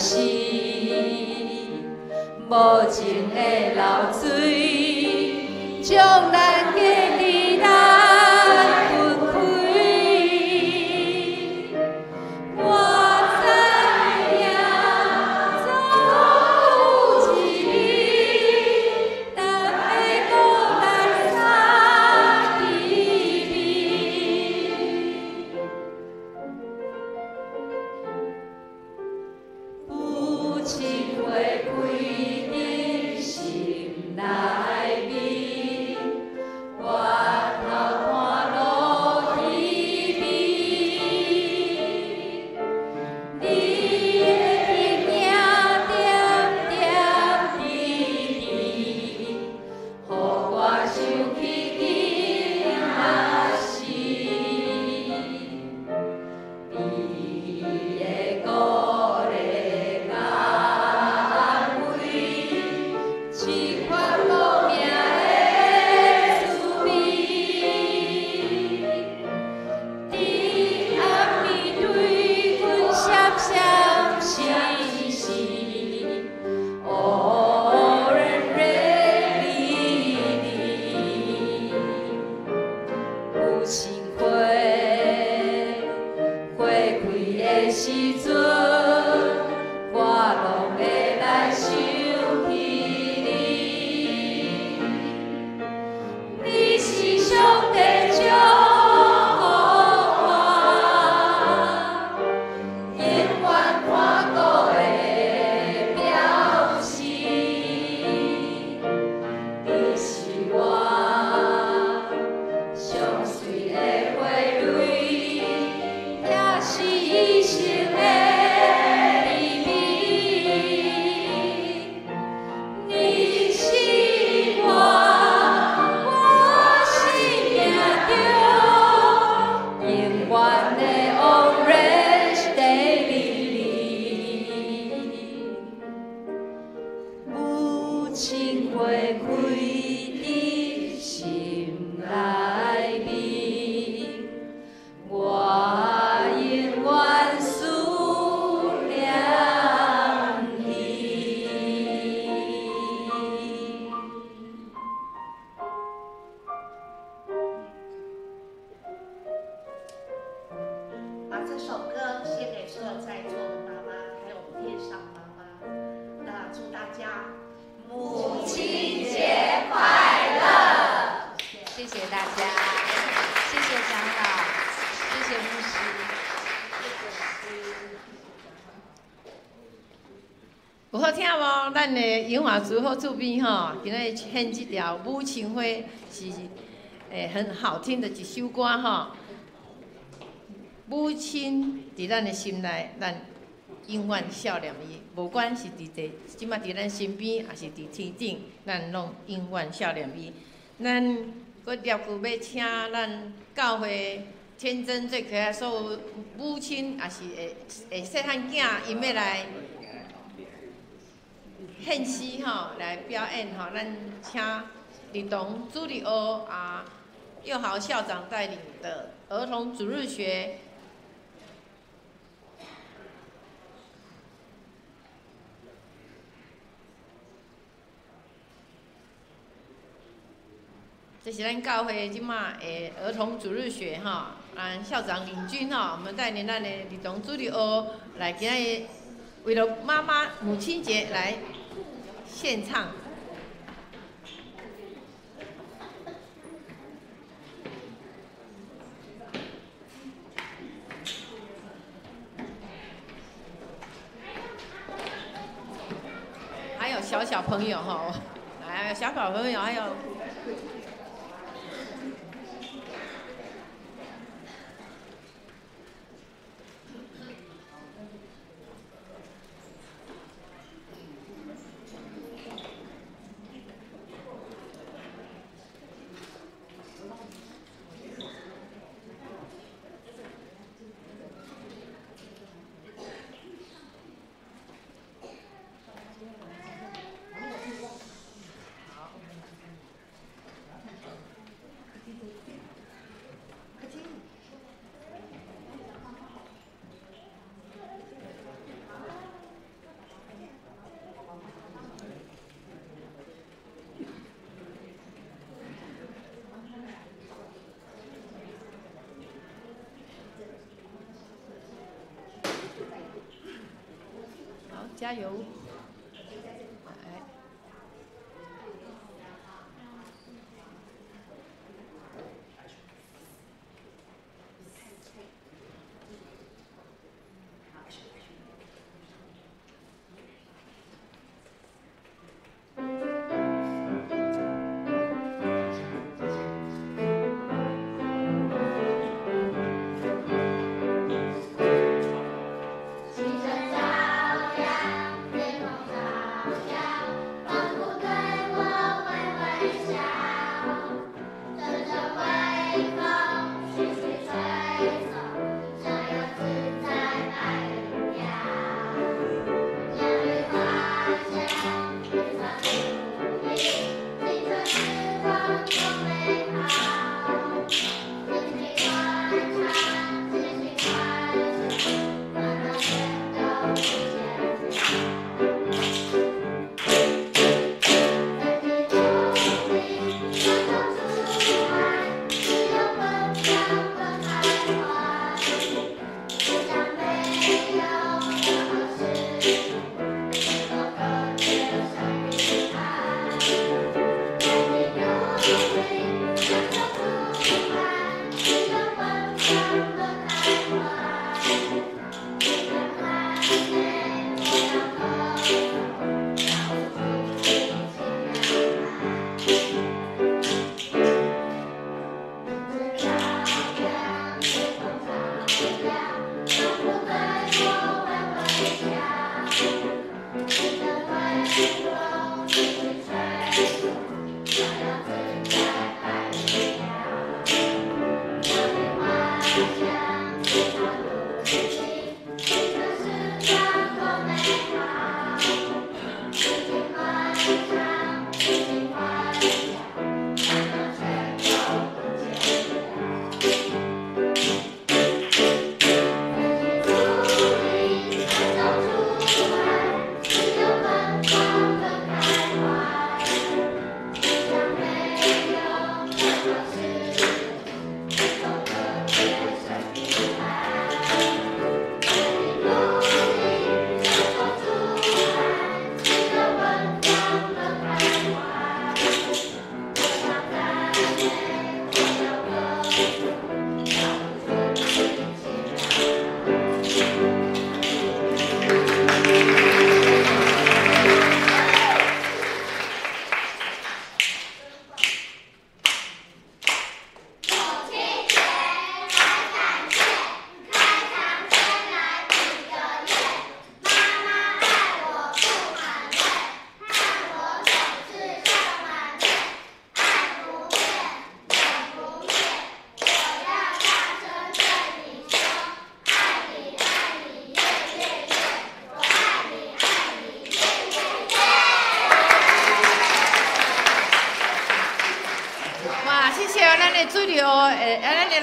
Speaker 1: 時，無情的流水，將咱隔離來分開。我知影總有一日，咱會閣來相見面。母親花開佇心內面，回頭看落彼邊，你的身影點點滴滴，予我想起囡仔時。你的鼓勵安慰，這款無名的滋味。伫暗暝對阮閃閃爍爍，哦，母親花，花開的時陣，我攏會來想起你。你是上帝祝福我，永遠看顧的表示。你是我上水的花蕊，也是一生的秘密。你是我，我生命中永遠的 Orange Daylily。母親花開佇心內面，我永遠思念你。
Speaker 3: 把這首歌獻給所有在座的媽媽，還有我們天上媽媽。那祝大家
Speaker 1: 母親節快樂！謝謝大家，謝謝長老，謝謝牧師。
Speaker 5: 有好聽無？咱的英華主好助編吼，今日獻這條《母親花》是很好聽的一首歌吼。母親佇咱的心內，咱永遠孝念伊，無管是佇地，這馬佇咱身邊，抑是佇天頂，咱攏永遠孝念伊。咱閣掠句欲請咱教會天真最可愛所有母親，抑是會會細漢囝，𪜶欲來獻詩吼，來表演吼。咱請兒童主日學啊，佑豪校長帶領的兒童主日學。這是咱教會這馬的兒童主日學吼，咱校長領軍吼，我們帶領咱的兒童主日學來今日為了媽媽母親節來獻唱。還有小小朋友吼，來小小朋友還有。加油！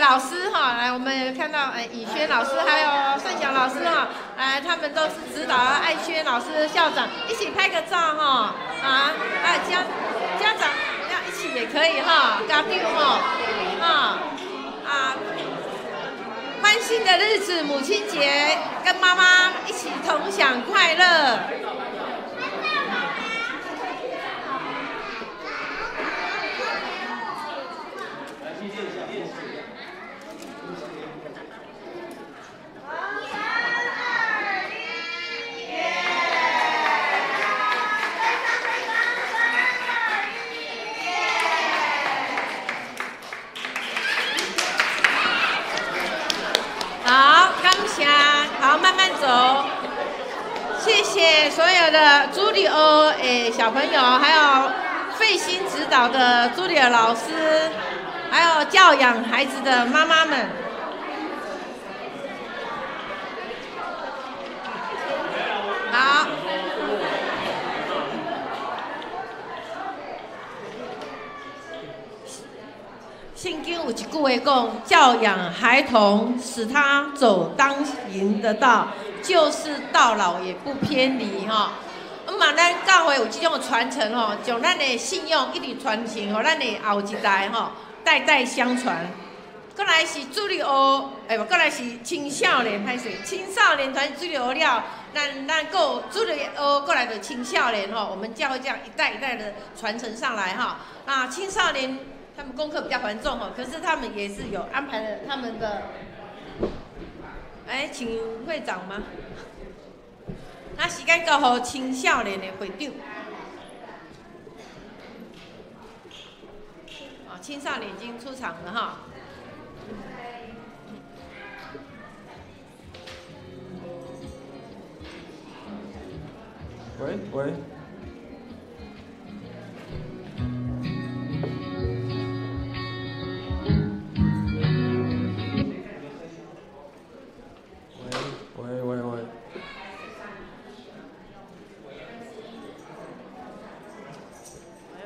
Speaker 5: 老师哈，来，我们看到以轩老师还有盛祥老师哈，来，他们都是指导爱轩老师校长一起拍个照哈，啊啊家长要一起也可以哈，家长哈，啊啊，欢欣的日子，母亲节，跟妈妈一起同享快乐。的朱丽欧小朋友，还有费心指导的朱丽尔老师，还有教养孩子的妈妈们。好，圣经有一句话讲：教养孩童，使他走当行的道，就是到老也不偏离哈。嘛，咱教会有这种传承吼，将咱的信仰一直传承，予咱的后一代吼，代代相传。过来是主日学，过来是青少年，歹势，青少年团主日学了，咱閣主日學過來的青少年吼，我們教會這樣一代一代的傳承上來哈。啊，青少年他們功課比較繁重吼，可是他們也是有安排了他們的。哎，請會長嗎？那時間交予青少年的會長。啊，青少年已經出場了哈。
Speaker 6: 喂喂。喂喂喂喂。
Speaker 3: 喂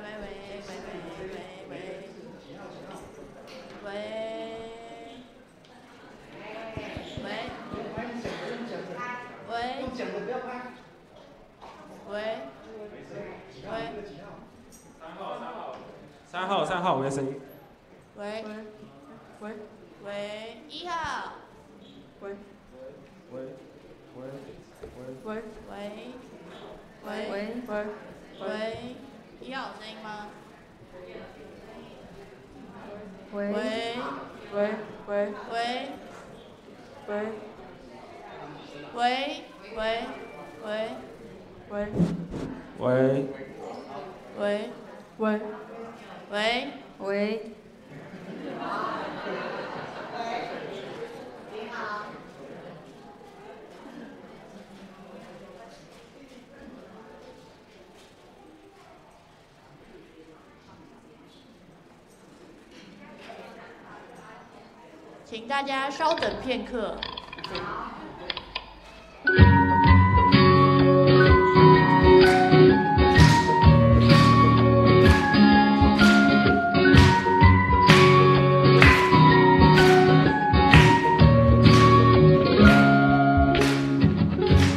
Speaker 3: 喂喂喂喂喂喂。喂。喂。喂。喂。
Speaker 6: 3號3號，我的聲音。
Speaker 3: 喂。喂。喂，1號。
Speaker 6: 喂。喂喂喂。
Speaker 3: 喂。喂。喂。喂。1號有聲音嗎？
Speaker 7: 喂。
Speaker 3: 喂。
Speaker 7: 喂喂。
Speaker 3: 喂。
Speaker 7: 喂。
Speaker 3: 喂喂喂。
Speaker 7: 喂。
Speaker 6: 喂。
Speaker 3: 喂。
Speaker 7: 喂。
Speaker 3: 喂。
Speaker 7: 喂。
Speaker 3: 你好。請大家稍等片刻。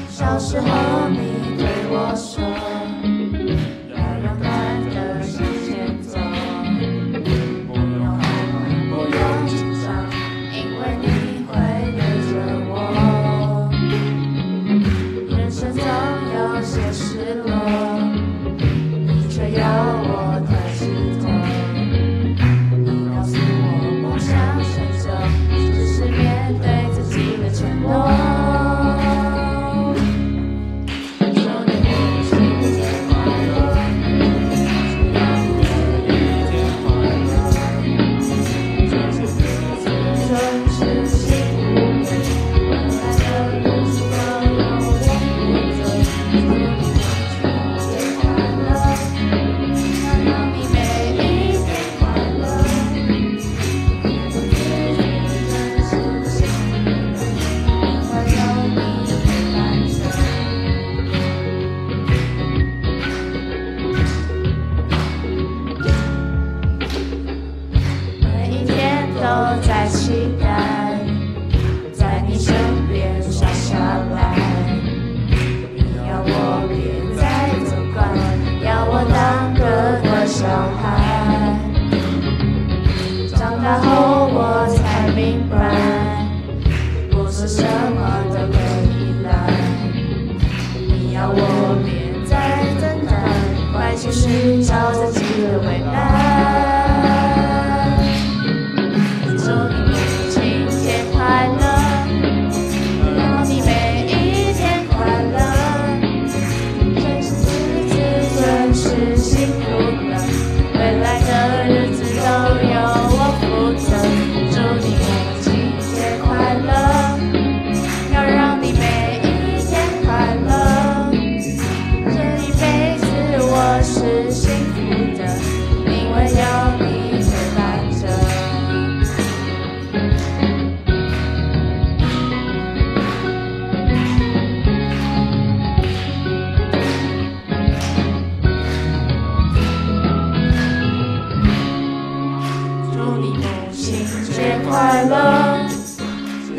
Speaker 8: 小時候你對我說，要勇敢地向前走，不用害怕，不用緊張，因為你會陪著我。人生總有些失落，你卻要我抬起頭。你告訴我，夢想成就，只是面對自己的承諾。祝你母親節快樂，祝你每一天快樂，這些日子真是幸福的，未來的日子都由我負責。祝你母親節快樂，讓你每一天快樂，這日子真是幸福的，因為有你陪伴著。每一天都在期待，在你身邊傻傻賴。你要我別再作怪，要我當個乖小孩。長大後我才明白，不是什麼都可以賴。你要我別再等待，快去尋找自己的未來。祝你母親節快樂，讓你每一天快樂。這些日子真是幸福的，未來的日子都由我負責。祝你母親節快樂，要讓你每一天快樂。這一輩子我是幸福的，因為有你陪伴著。祝你母親節快樂，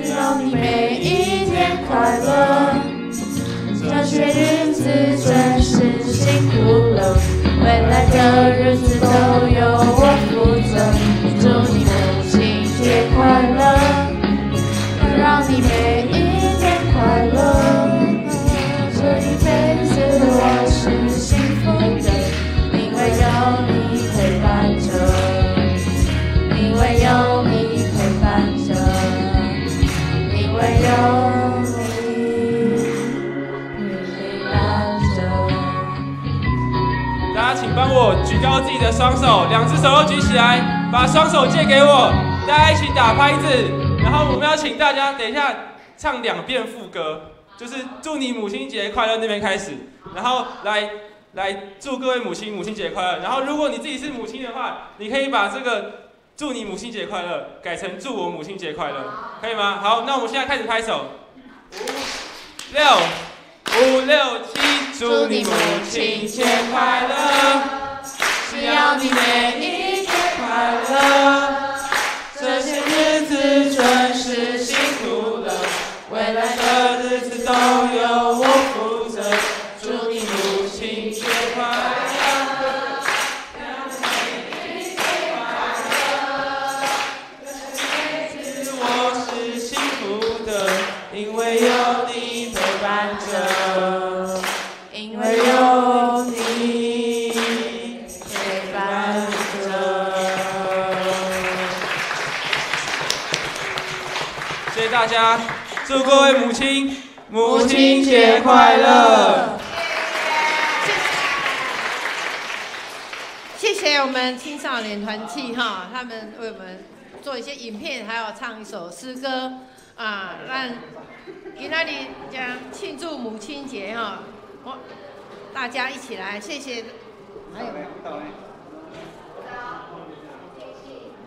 Speaker 8: 讓你每一天快樂。這些日子真是辛苦了，未來的日子都由我負責。祝你母親節快樂，讓你每一天快樂。
Speaker 6: 请帮我举高自己的双手，两只手都举起来，把双手借给我，大家一起打拍子。然后我们要请大家等一下唱两遍副歌，就是祝你母亲节快乐那边开始，然后来祝各位母亲母亲节快乐。然后如果你自己是母亲的话，你可以把这个祝你母亲节快乐改成祝我母亲节快乐，可以吗？好，那我们现在开始拍手，5、6、5、6、7，祝你母亲节快乐，只要你每一天快乐，这些日子真是辛苦了，未来的日子都由我负责，祝你母亲节快乐。我是幸福的，因为有你陪伴着，因为有你陪伴着。谢谢大家，祝各位母亲母亲节快乐！
Speaker 5: 谢谢我们青少年团契哈，他们为我们做一些影片，还有唱一首诗歌啊，让今仔日将庆祝母亲节哈，我大家一起来，谢谢。还有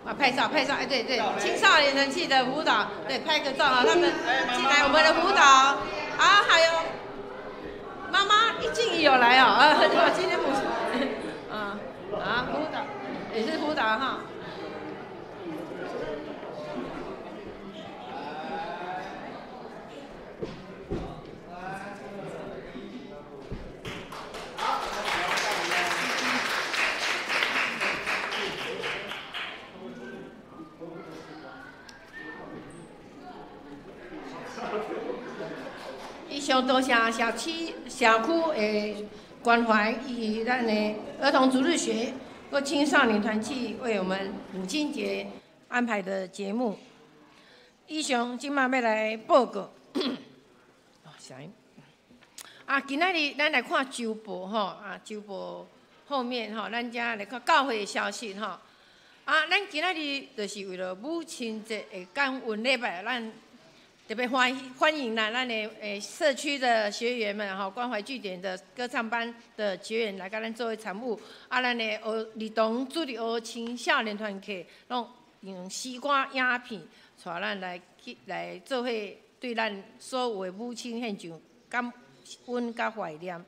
Speaker 5: 啊，拍照拍照，哎对对，青少年团契的辅导，对，拍个照啊，他们进来我们的辅导啊，还有妈妈一静怡有来哦，啊，今天母亲啊啊辅导也是辅导哈。以上多谢社区社区的关怀，以及咱的儿童主日学和青少年团契为我们母亲节安排的节目。以上这马欲来报告。啊，今仔日咱来看周报吼，啊，周报后面吼，咱才来看教会的消息吼。啊，咱今仔日就是为了母亲节的感恩礼拜，咱特别欢迎啦，咱的社区的学员们吼，关怀据点的歌唱班的学员来佮咱做伙参与。啊，咱的儿童主日学青少年团契，拢用诗歌影片带咱来去来做伙对咱所有的母亲献上感恩佮怀念。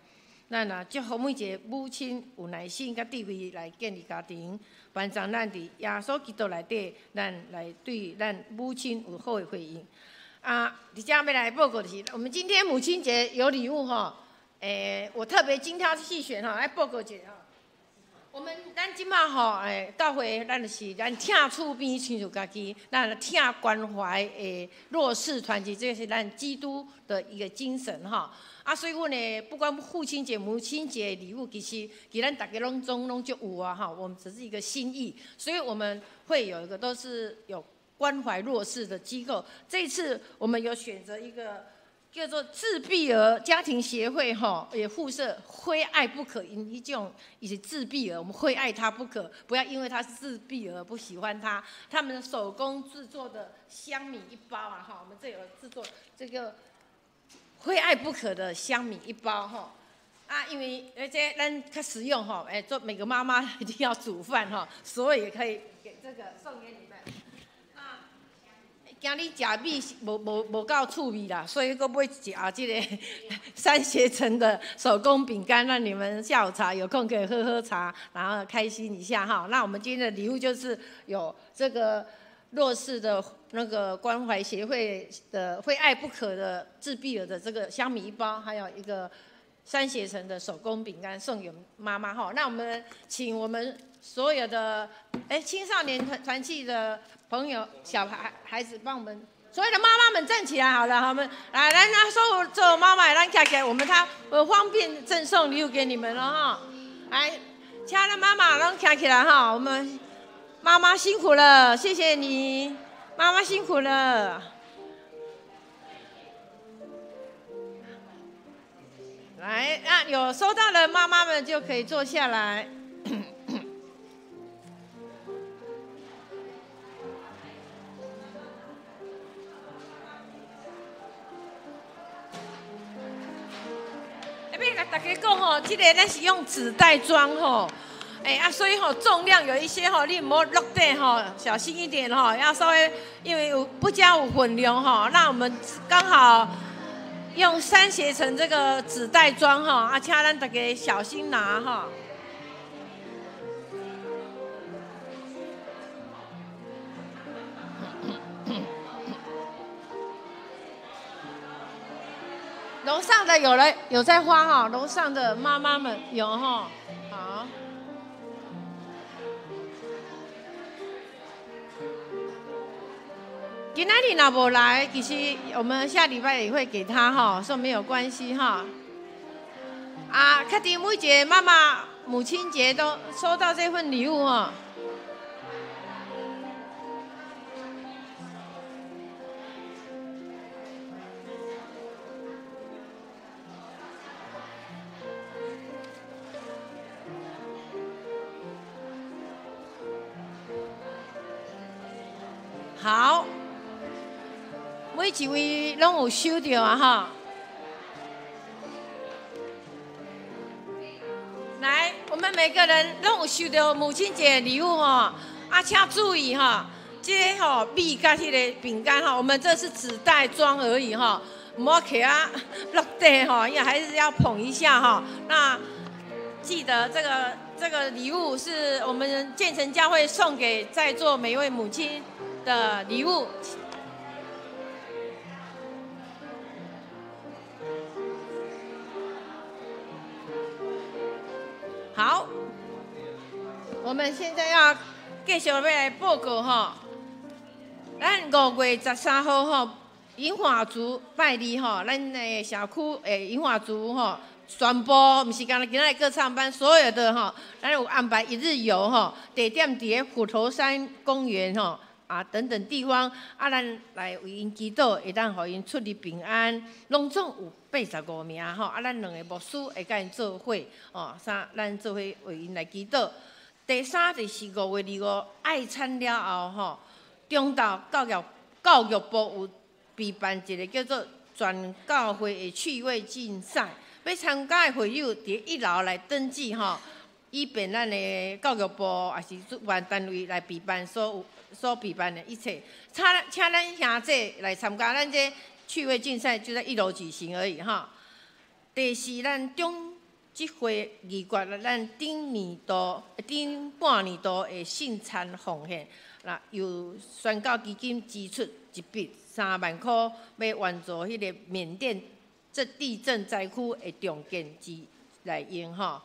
Speaker 5: 咱也祝福每一个母亲有耐心佮智慧来建立家庭，帮助咱伫耶稣基督内底，咱来对咱母亲有好的回应。啊，伫遮欲来报告的是，我们今天母亲节有礼物哈，我特别精挑细选哈，来报告一下哈。我们咱这马吼，教会咱就是咱疼厝边亲像家己，咱疼关怀的弱势团体，这是咱基督的一个精神哈。啊，所以阮的不管父亲节、母亲节礼物，其实其实咱大家拢总拢就有啊哈。我们只是一个心意，所以我们会有一个都是有关怀弱势的机构。这一次我们有选择一个叫做自闭儿家庭协会，吼，也附设非爱不可，因一种也是自闭儿，我们非爱他不可，不要因为他是自闭儿不喜欢他。他们手工制作的香米一包啊，哈，我们这有制作这个非爱不可的香米一包，哈。啊，因为这咱较实用吼，做每个妈妈一定要煮饭吼，所以可以给这个送给你们。惊你食米无够趣味啦，所以阁买一盒这个三协成的手工饼干，让你们下午茶有空可以喝喝茶，然后开心一下哈。那我们今天的礼物就是有这个弱势的那个关怀协会的非爱不可的自闭儿的这个香米一包，还有一个三协成的手工饼干送给妈妈哈。那我们请我们所有的青少年团契的朋友、小孩子，帮我们所有的妈妈们站起来好了，好们来来，那所有做妈妈的咱站起来，我们他我方便赠送礼物给你们了哈。来，亲爱的妈妈，拢站起来哈，我们妈妈辛苦了，谢谢你，妈妈辛苦了。来，那有收到的妈妈们就可以坐下来。讲吼，这个咱是用纸袋装吼，哎啊，所以吼重量有一些吼，你毋好落地吼，小心一点吼，要稍微因为有不加有分量吼，那我们刚好用三协成这个纸袋装吼，啊，请咱大家小心拿哈。楼上的有人有在发哈，楼上的妈妈们有哈，好。今仔日若无来，其实我们下礼拜也会给他哈，说没有关系哈。啊，确定每一个妈妈母亲节都收到这份礼物哈。好，每一位拢有收到啊哈。来，我们每个人拢有收到母亲节礼物吼，啊，请注意哈，这个吼米佮彼个饼干哈，我们这是纸袋装而已哈，毋好揢啊落地哈，因为还是要捧一下哈。那记得这个礼物是我们建成教会送给在座每一位母亲的礼物。好，我们现在要继续要来报告吼，咱5月13号吼，银华族拜二吼，咱的社区的银华族吼，全部毋是干焦今仔日歌唱班，所有的吼，咱有安排一日游吼，地点伫咧虎头山公园吼。啊，等等地方，啊，咱来为𪜶祈祷，会当予𪜶出入平安。拢总有85名吼，啊，咱两个牧师会佮𪜶做伙，哦，啥，咱做伙为𪜶来祈祷。第三就是5月25爱餐了后吼，中昼教育部有备办一个叫做全教会的趣味竞赛，欲参加的会友伫一楼来登记吼，以便咱的教育部也是主办单位来备办所备办的一切，请请咱兄弟来参加，咱这趣味竞赛就在一楼举行而已哈。第四，咱中执会议决了，咱顶年度、顶半年度的圣餐奉献，那由宣教基金支出一笔3万块，欲援助彼个缅甸这地震灾区的重建之来用吼。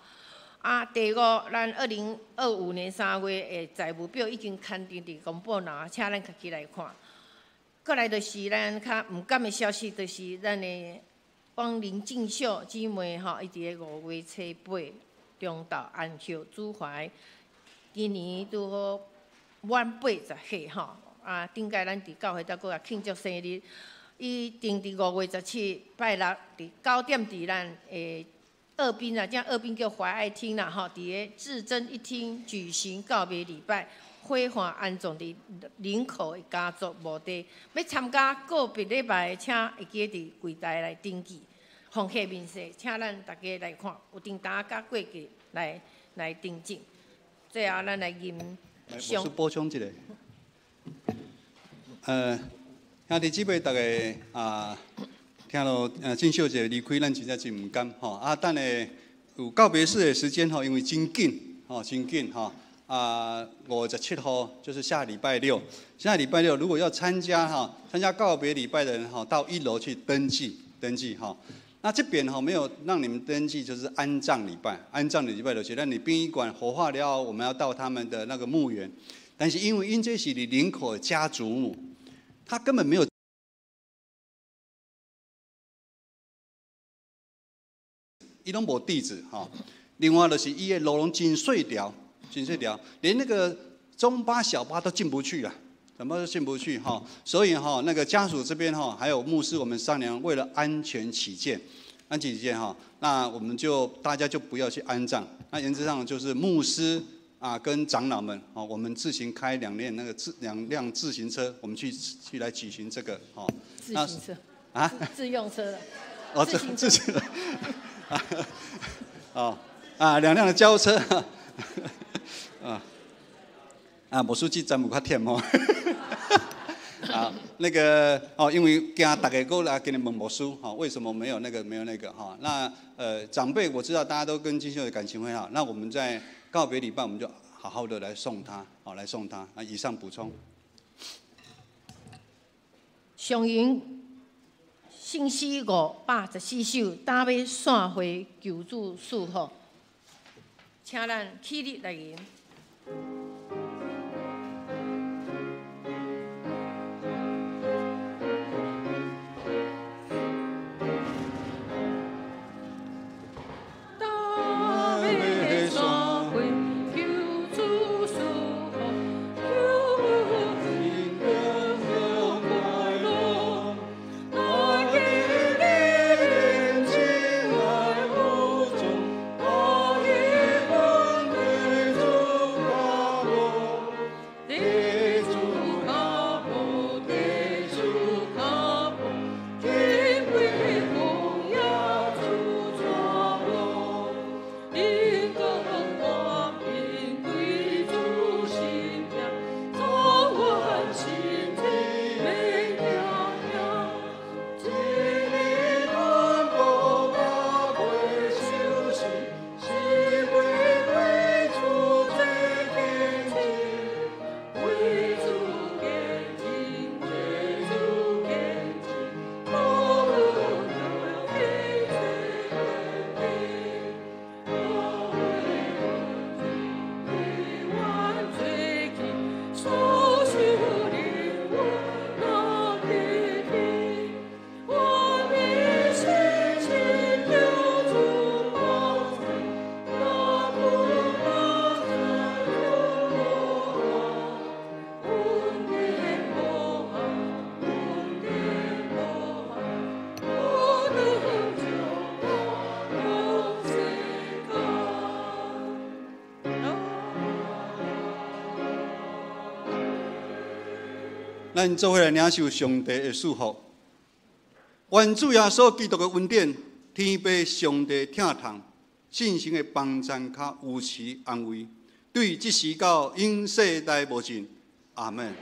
Speaker 5: 啊，第五，咱2025年3月的财务表已经刊登伫公布栏，请咱家己来看。过来就是咱较毋甘的消息，就是咱的汪林静秀姊妹吼，伊伫咧5月初8中昼安息主怀，今年拄好满80岁吼。啊，顶摆咱伫教会才阁来庆祝生日，伊定伫5月17拜六伫9点伫咱的二滨啊，这二滨叫怀爱厅啦，吼，伫个至真一厅举行告别礼拜，火化安葬伫林口的家族墓地。欲参加告别礼拜的，请会记伫柜台来登记。奉献明细，请咱大家来看，有订单佮过去来登记。最后，咱来吟
Speaker 2: 我是补充一下。兄弟姊妹，大家啊。听到静秀姐离开，咱真正真毋甘吼。啊，等下有告别式的时间吼，因为真紧吼，真紧吼。啊，5月17号就是下礼拜六，下礼拜六如果要参加哈，参加告别礼拜的人哈，到一楼去登记登记哈。那这边哈没有让你们登记，就是安葬礼拜，安葬礼拜就是咱伫殡仪馆火化了，我们要到他们的那个墓园。但是因为𪜶这是伫林口家族墓，他根本没有。伊拢无地址吼，另外就是伊的路拢真细条，真细条，连那个中巴、小巴都进不去啊，怎么都进不去哈。所以哈，那个家属这边哈，还有牧师，我们商量，为了安全起见，安全起见哈，那我们就大家就不要去安葬。那原则上就是牧师啊跟长老们哦，我们自行开两辆那个自两辆自行车，我们去来举行这个哦。
Speaker 5: 自行车
Speaker 2: 啊？
Speaker 5: 自用车了。
Speaker 2: 哦，自行车。哦，啊，两辆的轿车，啊，啊，牧师这站有较忝哦。啊，那个哦，因为惊大家阁来给你问牧师，哈，为什么没有那个没有那个哈？那长辈我知道大家都跟金秀的感情很好，那我们在告别礼拜，我们就好好的来送他，好来送他。啊，以上补充。
Speaker 5: 上引圣诗514首，担欲散会求主赐福，请咱起立来吟。
Speaker 2: 咱做伙来领受上帝的祝福。愿主耶稣基督的恩典、天父上帝疼痛、圣神的帮助佮扶持安慰，对这时到永世代无尽。阿门。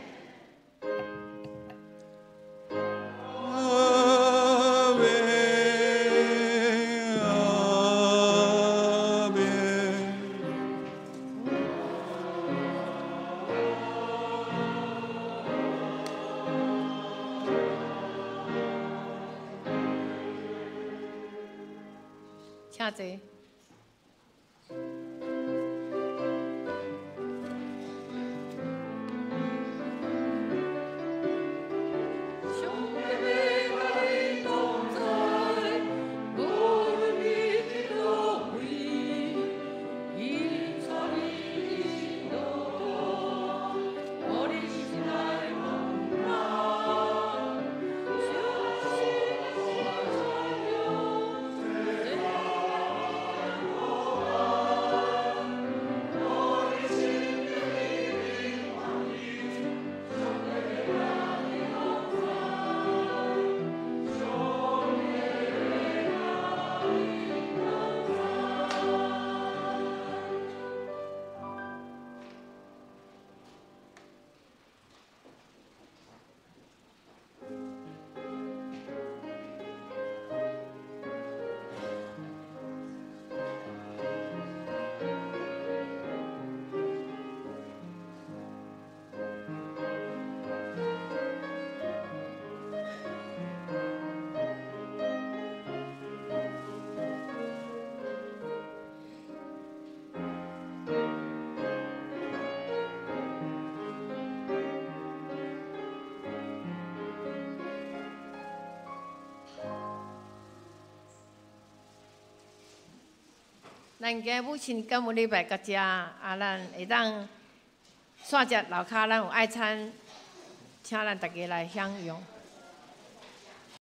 Speaker 5: 请坐。咱今母亲感恩礼拜到遮，啊，咱会当散食楼跤，咱有爱餐，请咱大家来享用。